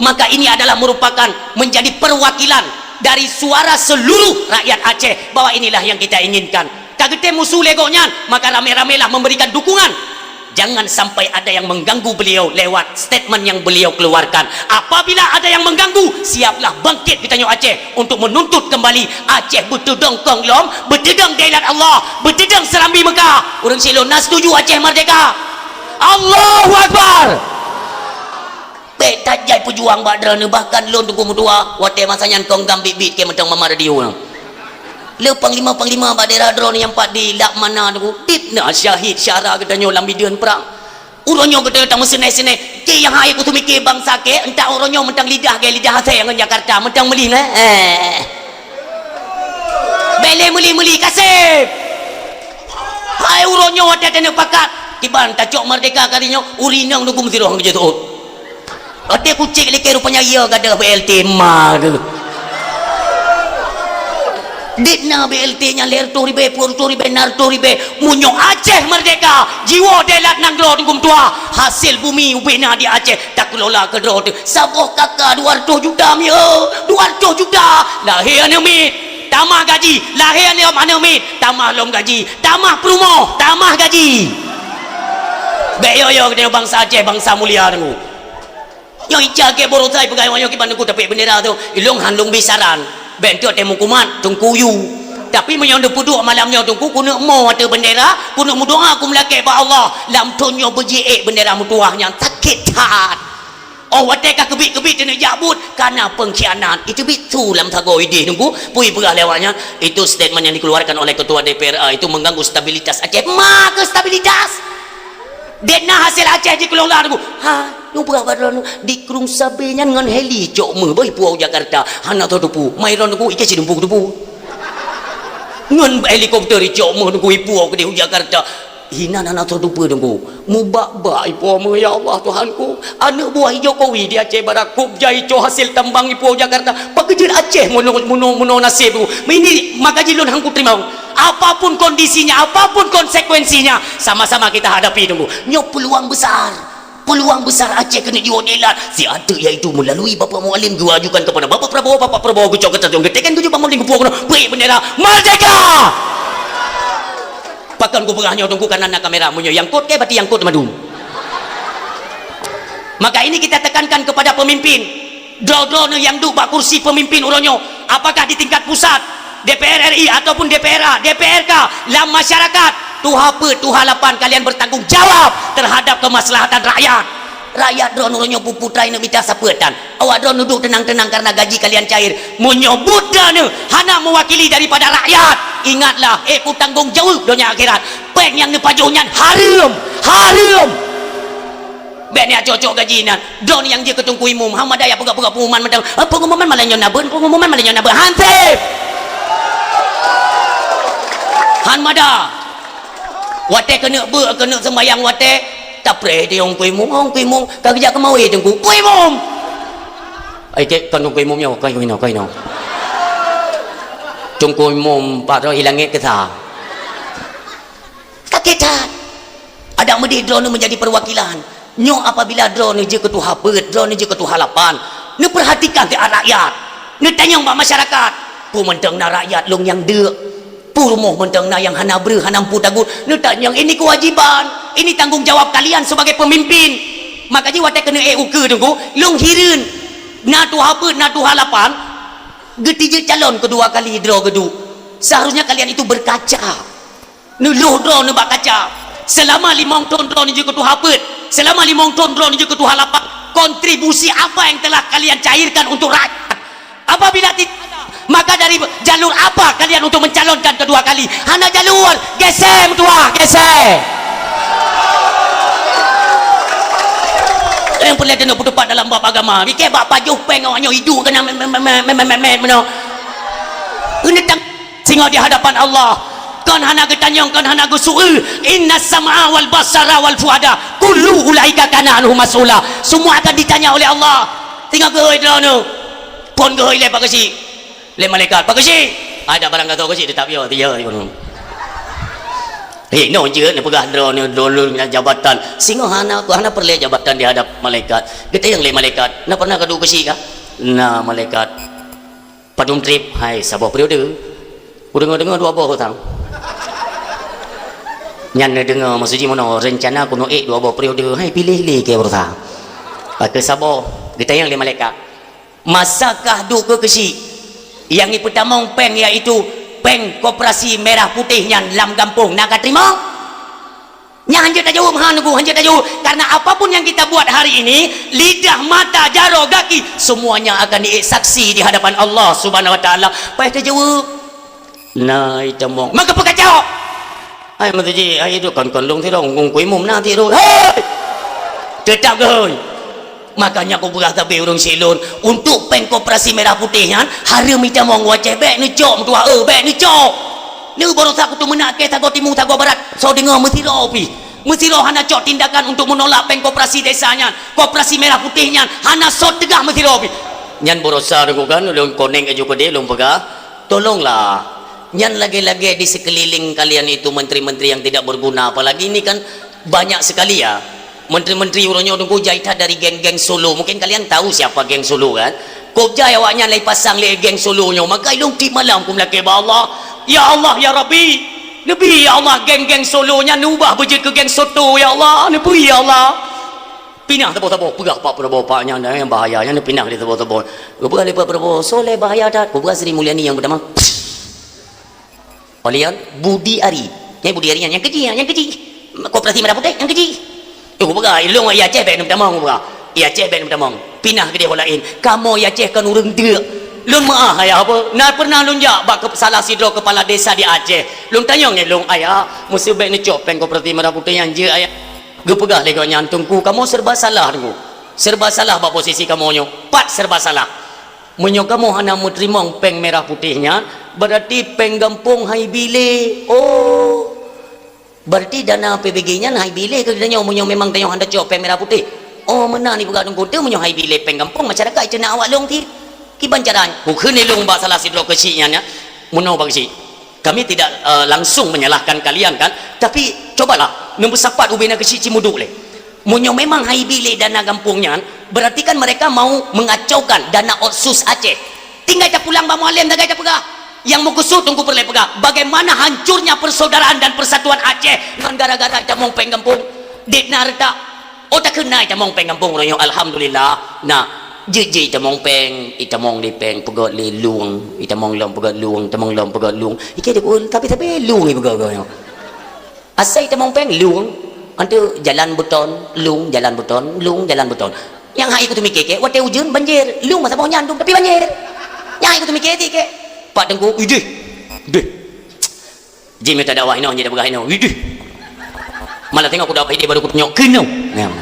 Maka ini adalah merupakan menjadi perwakilan dari suara seluruh rakyat Aceh bahwa inilah yang kita inginkan. Ka geutem musu lé gobnyan, maka ramé-ramélah memberikan dukungan. Jangan sampai ada yang mengganggu beliau lewat statement yang beliau keluarkan. Apabila ada yang mengganggu, siaplah bangkit geutanyoe Aceh untuk menuntut kembali Aceh beuteudong kong lom, beuteudong dèelat Allah, beuteudong Serambi Mekah. Ureueng syiek lôn na setuju Aceh merdeka? Allahu Akbar! Bèk that jai peujuang bak droeneuh, bahkan lôn Teungku meutuah, watèe masa nyan kong gam biet-biet keu mantong mama radio nyan. Le panglima-panglima bak daerah droeneuh nyang pat di Lakmana Teungku, dit na syahid syara geutanyoe lam medan prang. Uroe nyoe geutanyoe tameuseunéh-seunéh, cit nyang hai kuteumike bansa kèe, entah uroe nyoe mantong lidah kèe lidah asèe ngon Jakarta, mantong meuli neh. Eh. Bèk lé meuli-meuli kaseb. Hai uroe nyoe watèe taneuk pakat, kiban tacok merdeka kali nyoe, ureueng inong Teungku meusidroe han geujeuet seuôt. Watèe kucék likot rupanya iya gadoh B L T ma geuh. Dit na B L T nyan lhèe reutôh ribèe, peuet reutôh ribèe, nam reutôh ribèe. Meunyoe Aceh merdeka, jiwoe dèelat nanggroe Teungku meutuah, hasil bumi ubé na di Aceh, takelola keudroe teuh. Saboh K K dua reutôh juta mieu, dua reutôh juta. Lahé aneuk miet, tamah gaji. Lahé aneuk, aneuk miet, tamah lom gaji. Tamah peurumoh, tamah gaji. Bèk yo-yo geutanyoe bansa Aceh, bansa mulia Teungku. Nyoe ica keu baroesa ipeugah nyoe kiban Teungku tapék bendera tu. Ilôn han lôn bi saran. Bèk enteuk teuh meukumat Teungku yu. Tapi meunyoe neupeuduek malam nyoe Teungku, keuneuk mo ateueh bendera, keuneuk meudoa, keuneuk meulakèe bak Allah. Lam thôn nyoe beujiék bendera meutuwah nyan sakét that. Oh, watèe ka keubiet-keubiet teuneuk jak buet, kana pengkhianat. Itu biet su lam sagoe idéh Teungku, peue ipeugah lé awak nyan. Itu statement yang dikeluarkan oleh ketua D P R A itu mengganggu stabilitas Aceh. Ma keuh stabilitas? Dèk na hasil Aceh jikelola Teungku. Ha, nyoe peugah bak droeneuh, di Krueng Sabé nyan ngon heli cok meuh bak ipuwoe u Jakarta. Hana teupeue. Mai droeneuh Teungku, ikeu sidumpu teupeue. Ngon helikopter icok meuh Teungku ipuwoe keudéh u Jakarta. Hinan hana teupeue Teungku. Mubak-bak ipuwoe meuh, ya Allah Tuhanku. Aneuk buah Jokowi di Aceh Barat kop jai cok hasil tambang ipuwoe Jakarta. Pakon jeuet Aceh meunoe, meunoe, meunoe naseb Teungku. Meunyoe maka jih lôn han kuteurimong. Apapun kondisinya, apapun konsekuensinya, sama-sama kita hadapi Teungku. Nyoe peluang besar. Peluang besar Aceh keuneuk jiwoe dilat. Si ateueh yaitu melalui Bapak Mualem geuajukan kepada Bapak Prabowo, Bapak Prabowo geucok keutatong geuteken tujoh Bang Mualem geupuwoe keunoe. Beuek bendera merdeka! Pakon kupeugah nyoe Teungku, kareuna na kamera, meunyoe nyang kot kèe, berarti nyang kot mandum. Maka ini kita tekankan kepada pemimpin. Droe-droeneuh nyang duek bak kursi pemimpin uroe nyoe, apakah di tingkat pusat, D P R R I ataupun D P R A, D P R K, lam masyarakat, tuha peuet, tuha lapan, kalian bertanggung jawab terhadap kemaslahatan rakyat. Rakyat droeneuh uroe nyoe peuputai neuk mita sapeue tan. Awak droeneuh duek teunang-teunang kareuna gaji kalian cair. Meunyoe buet droeneuh hana mewakili daripada rakyat, ingatlah, ék kutanggong jaweueb donya akhirat. Péng nyang neupajoh nyan hareuem, hareuem. Bèk neucok-cok gaji nan. Droeneuh nyang jeuet keu Teungku Imum, han mada peugah-peugah pengumuman mantong. Ah, pengumuman malam nyoe na beuet, pengumuman malam nyoe na beuet. Han sép! Han mada. Watèe keuneuk beuet, keuneuk seumbahyang watèe, tapreh di Teungku Imum, Teungku Imum, ka geujak keumawe Teungku. Teungku Imum! Ai, kèk, kon Teungku Imum nyoe, kon inoe, kon inoe. Teungku Imum, pat droe i langèt keu sa. Sakét that. Adak meudeh droeneuh meunjadi peuwakilan. Nyoe apabila droeneuh jeuet keu tuha peuet, droeneuh jeuet keu tuha lapan, neupeurhatikan siat rakyat. Neutanyong bak masyarakat, peue mantong na rakyat lôn nyang deuk. Peue rumoh mantong na nyang hana breueh, hana mampu tagut. Neutanyong, ini kewajiban, ini tanggung jawab kalian sebagai pemimpin. Maka jih watèe keuneuk ék ukeue Teungku, lôn hireuen. Na tuha peuet, na tuha lapan, geutijeuet calon keudua kali droe geuduek. Seharusnya kalian itu berkaca. Neulôh droeneuh bak kaca. Selama limong thon droeneuh jeuet keu tuha peuet, selama limong thon droeneuh jeuet keu tuha lapan, kontribusi apa yang telah kalian cairkan untuk rakyat? Apabila tidak ada, maka dari jalur apa kalian untuk mencalonkan kedua kali? Hana jalur, gesé meutuah, gesé. Nyang peureulèe keuneuk peuteupat dalam bab agama. Bikèe bak pajoh péng awak nyoe iduek keunan mè-, mè-, mè-, mè-, mè-, mè-, mè-, meunoe. Keuneuk tang-, singoh di hadapan Allah. Kon hana geutanyong, kon hana geusu'eue. Innas sam'a wal basara wal fuada, kullu ulaika kana anhu mas'ula. Semua akan ditanya oleh Allah. Singoh geuhôi droeneuh. Phôn geuhôi lé Pak Geuchik. Lé malaikat, "Pak Geuchik!" Ada barang gadoh Geuchik teutap yo, yo, yo. Hei, nyoe jeuet neupeugah droeneuh, droeneuh nyang jabatan. Singoh hana, hana peureulèe jabatan di hadap malaikat. Geutanyong lé malaikat, "Na pernah kaduek Geuchik kah?" "Na, malaikat." "Padum trép?" "Hai, saboh periode." "Kudeungoe-deungoe dua boh utang." "Nyan neudeungoe, maksud jih meunoe, rencana keuneuk ék dua boh periode." "Hai, piléh lé keu beureusaha." Pakon saboh, geutanyong lé malaikat. "Masa kah duek keu Geuchik, nyang jipeutamong péng, yaitu péng koperasi merah putih nyan lam gampông, na kateurimong?" Nyan hanjeuet tajaweueb, ha, Teungku, hanjeuet tajaweueb. Karena apapun yang kita buat hari ini, lidah, mata, jaroe, gaki, semuanya akan disaksi di hadapan Allah Subhanahu wa Taala. Payah tajaweueb. Na itamong. Maka peukacok. Hai, meutuji, hai, itu kon-kon lôn sidroe, Teungku Imum na sidroe. Hei! Teutap geuhôi. Makanya kupeugah sabe ureueng sileuen, untuk péng koperasi merah putih nyan, hareuem itamong u Aceh, bèk neucok meutuah, eh, bèk neucok. Nyoe baroesa kuteumeunak kèe sagoe timu, sagoe barat, soe deungoe meusidroe pih. Meusidroe hana cok tindakan untuk menolak péng koperasi desa nyan, koperasi merah putih nyan, hana soe teugah meusidroe pih. Nyan baroesa Teungku kan, ulôn konek aju keudeh, lôn peugah, tolonglah. Nyan lagèe-lagèe di sekeliling kalian itu menteri-menteri yang tidak berguna, apalagi ini kan banyak sekali ya. Menteri-menteri uroe nyoe Teungku jai that dari geng-geng Solo. Mungkin kalian tahu siapa geng Solo kan? Kop jai awaknyan lé pasang lé geng Solo nyoe. Maka ilôn tiep malam kumeulakèe bak Allah. Ya Allah, ya Rabbi, Neubri, ya Allah, geng-geng Solo nyan neubah beujeuet keu geng soto, ya Allah. Neubri, ya Allah. Pinah saboh-saboh, peugah Pak Prabowo, Pak, nyan, nyan bahaya, nyan pinah di saboh-saboh. Geupeugah lé Pak Prabowo, "Soe lé bahaya that?" Kupeugah Sri Mulyani nyang peutamong. Olian Budi Ari. Nyang Budi Ari nyan, nyang keuji, nyang keuji. Koperasi Merah Putih, nyang keuji. Tu kupeugah, ilong i Aceh bèk neupeutamong, kupeugah. I Aceh bèk neupeutamong. Pinah keudéh ho laén. Kamoe i Aceh kon ureueng deuk. Lôn meu'ah, ayah apa? Na pernah lôn jak bak ke-, salah sidroe kepala desa di Aceh. Lôn tanyong lé lôn, "Ayah, meuseu bèk neucok péng koperasi Merah Putih nyan jeuet, ayah?" Geupeugah lé gobnyan, "Teungku, kamoe serba salah, Teungku. Serba salah bak posisi kamoe nyoe. Pat serba salah. Meunyoe kamoe hana meuteurimong péng Merah Putih nyan, berarti péng gampông hai bi lé." Oh. Berarti dana P B G nyan hai bi lé keu geutanyoe meunyoe memang tanyoe hana cok péng Merah Putih. Oh, meunan ipeugah Teungku, teuh meunyoe hai bi lé péng gampông, masyarakat icok awak lôn cit. Kiban cara nyan? Kukheun lé lôn bak salah sidroe keuchik nyan, ya. Meunoe bak keuchik. Kami tidak, eh, langsung menyalahkan kalian kan, tapi cobalah neubeusapat ubé na keuchik cimuduk lé. Meunyoe memang hai bi lé dana gampông nyan, berarti kan mereka mau mengacaukan dana otsus Aceh. Tinggai tapulang bak Mualem, tinggai tapeugah. Nyang meukeusut Teungku peureulèe peugah, bagaimana hancurnya persaudaraan dan persatuan Aceh ngon gara-gara itamong péng gampông. Dek na reutak. Oh, takheun na itamong péng gampông uroe nyoe, alhamdulillah. Na, jeuet-jeuet itamong péng, itamong lé péng, peugöt lé lueng, itamong lom peugöt lueng, itamong lom peugöt lueng. Ikei dikeu, tapi-tapi lueng ipeugöt-göt nyoe. Asai tamong péng, lueng. Antu jalan beton, lueng, jalan beton, lueng, jalan beton. Nyang hai kuteumikir keu, watèe ujeuen banjir, lueng masa boh nyan dum, tapi banjir. Nyang hai kuteumikir ti keu. Pak Teungku, ideh. Deh. Jih mita dakwah inoe, jih dah peugah inoe. Ideh. Malah tengok kudakwah ideh baru kutunyok keunoe. Nah.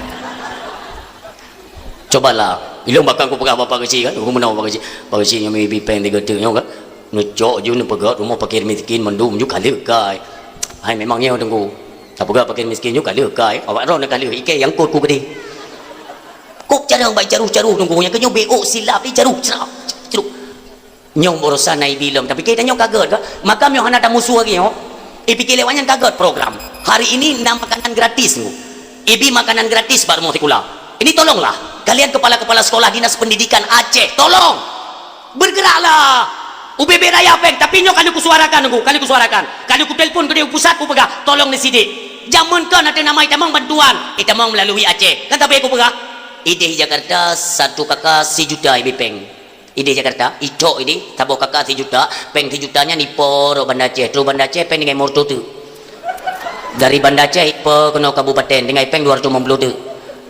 Cobalah, ilong bakang kupeugah bak Pak Keuchik kan, kumeunoe Pak Keuchik. Pak Keuchik nyang mibi péng tiga teuk nyoe kan. Neucok ju neupeugöt rumoh fakir miskin mandum ju ka lheueh kai. Hai memang nyoe Teungku. Tapeugöt fakir miskin ju ka lheueh kai. Awak droeneuh ka lheueh, ikei nyang kot ku keudeh. Kok carông bai caruh-caruh Teungku, nyang keu nyoe B O silap di caruh, crap, crap. Nyoe urusan na ibi lom, tapi kita nyoe ka göt ka. Maka nyoe hana tamusoh lagi nyoe. Ipikir lewat nyan ka göt program. Hari ini na makanan gratis Teungku. Ibi makanan gratis bak rumoh sikula. Ini tolonglah kalian kepala-kepala sekolah Dinas Pendidikan Aceh, tolong. Bergeraklah. Ubé-bé raya péng, tapi nyoe ka lheueh kusuarakan Teungku, ka lheueh kusuarakan. Ka lheueh kutelepon keudeh u pusat kupeugah, tolong neusidik. Jameun kon ateueh nama itamong bantuan, itamong melalui Aceh. Kan tapi kupeugah, ideh Jakarta satu KK sijuta ibi péng. Ideh Jakarta, icok ideh, saboh KK sijuta, péng sijuta nyan ipo rot Banda Aceh, trok Banda Aceh péng tinggai lhèe reutôh teuk. Dari Banda Aceh ipo keunoe kabupaten, tinggai péng dua reutôh lhèe ploh teuk.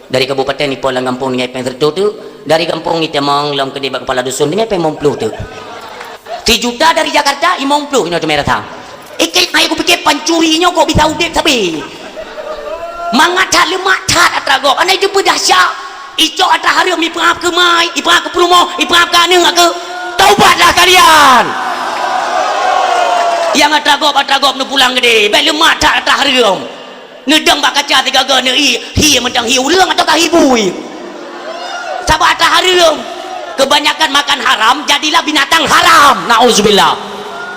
Dari kabupaten ipo lam gampông tinggai péng sireutôh teuk, dari gampông itamong lom keudeh bak kepala dusun tinggai péng lhèe ploh teuk. Sijuta dari Jakarta, lhèe ploh inoe teumé rasa. Ikei hai kupikir pancuri nyoe kok bisa udép sabe. Mangat that leumak that atra gob, hana jeuet peudahsya. Icok atra hareuem ipeungab keu mai, ipeungab keu peurumoh, ipeungab keu aneuk keu. Taubatlah kalian. Nyang atra gob, atra gob neupulang keudeh, bèk leumak that atra hareuem. Neudong bak kaca sigaga neuhi, hi mantong hi ureueng atawa hi bui. Sabab atra hareuem. Kebanyakan makan haram, jadilah binatang haram. Nauzubillah.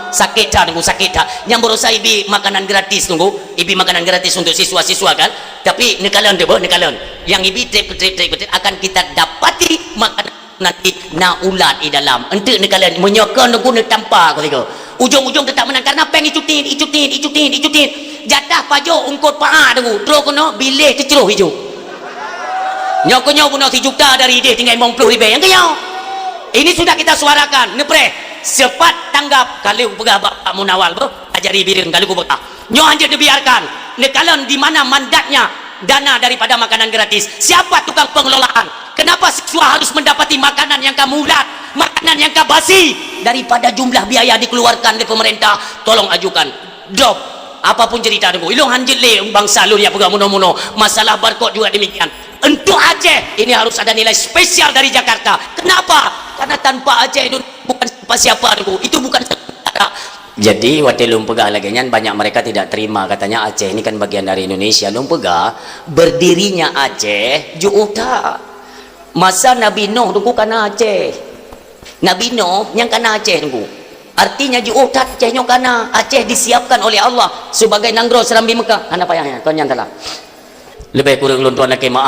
Sakét that, Teungku, sakét that. Nyang berusaha ibi makanan gratis, Teungku. Ibi makanan gratis untuk siswa-siswa kan. Tapi neukalon tu, neukalon. Nyang ibi trép, trép, trép, trép akan kita dapati makanan nanti na ulat di dalam. Enteuk neukalon, meunyoe kon Teungku neutampa ku sigoe. Ujong-ujong teutap meunan karena péng icutit, icutit, icutit, icutit. Jatah pajoh ungkot paah Teungku, trok keunoe biléh teucroh ijo. Nyoe keuh nyoe bunoe sijuta dari ideh tinggai limong ploh ribèe. Nyang keuh nyoe. Ini sudah kita suarakan, neupreh. Sepat tanggap, ka lheueh kupeugah bak Pak Munawal beuh, ajari bireung ka lheueh kupeugah. Nyoe hanjeuet neubiarkan. Neukalon di mana mandatnya dana daripada makanan gratis. Siapa tukang pengelolaan? Kenapa siswa harus mendapati makanan yang ka mulat, makanan yang ka basi daripada jumlah biaya dikeluarkan oleh pemerintah? Tolong ajukan. Drop. Apapun cerita Teungku. Ilong hanjeuet lé bangsa lôn nyang peugah munoe-munoe. Masalah barcode juga demikian. Untuk Aceh, ini harus ada nilai spesial dari Jakarta. Kenapa? Karena tanpa Aceh itu bukan siapa-siapa Teungku. Itu bukan sementara. Jadi, watèe lôn peugah lagèe nyan, banyak mereka tidak terima. Katanya Aceh ini kan bagian dari Indonesia. Lôn peugah, berdirinya Aceh, jiôh that. Masa Nabi Nuh Teungku ka na Aceh. Nabi Nuh nyang ka na Aceh Teungku. Artinya jiôh that Aceh nyoe ka na. Aceh disiapkan oleh Allah sebagai nanggroe seurambi Mekah. Hana payah nyan, kon nyan salah. Leubeh kureueng lôn tuan lakèe meu'ah.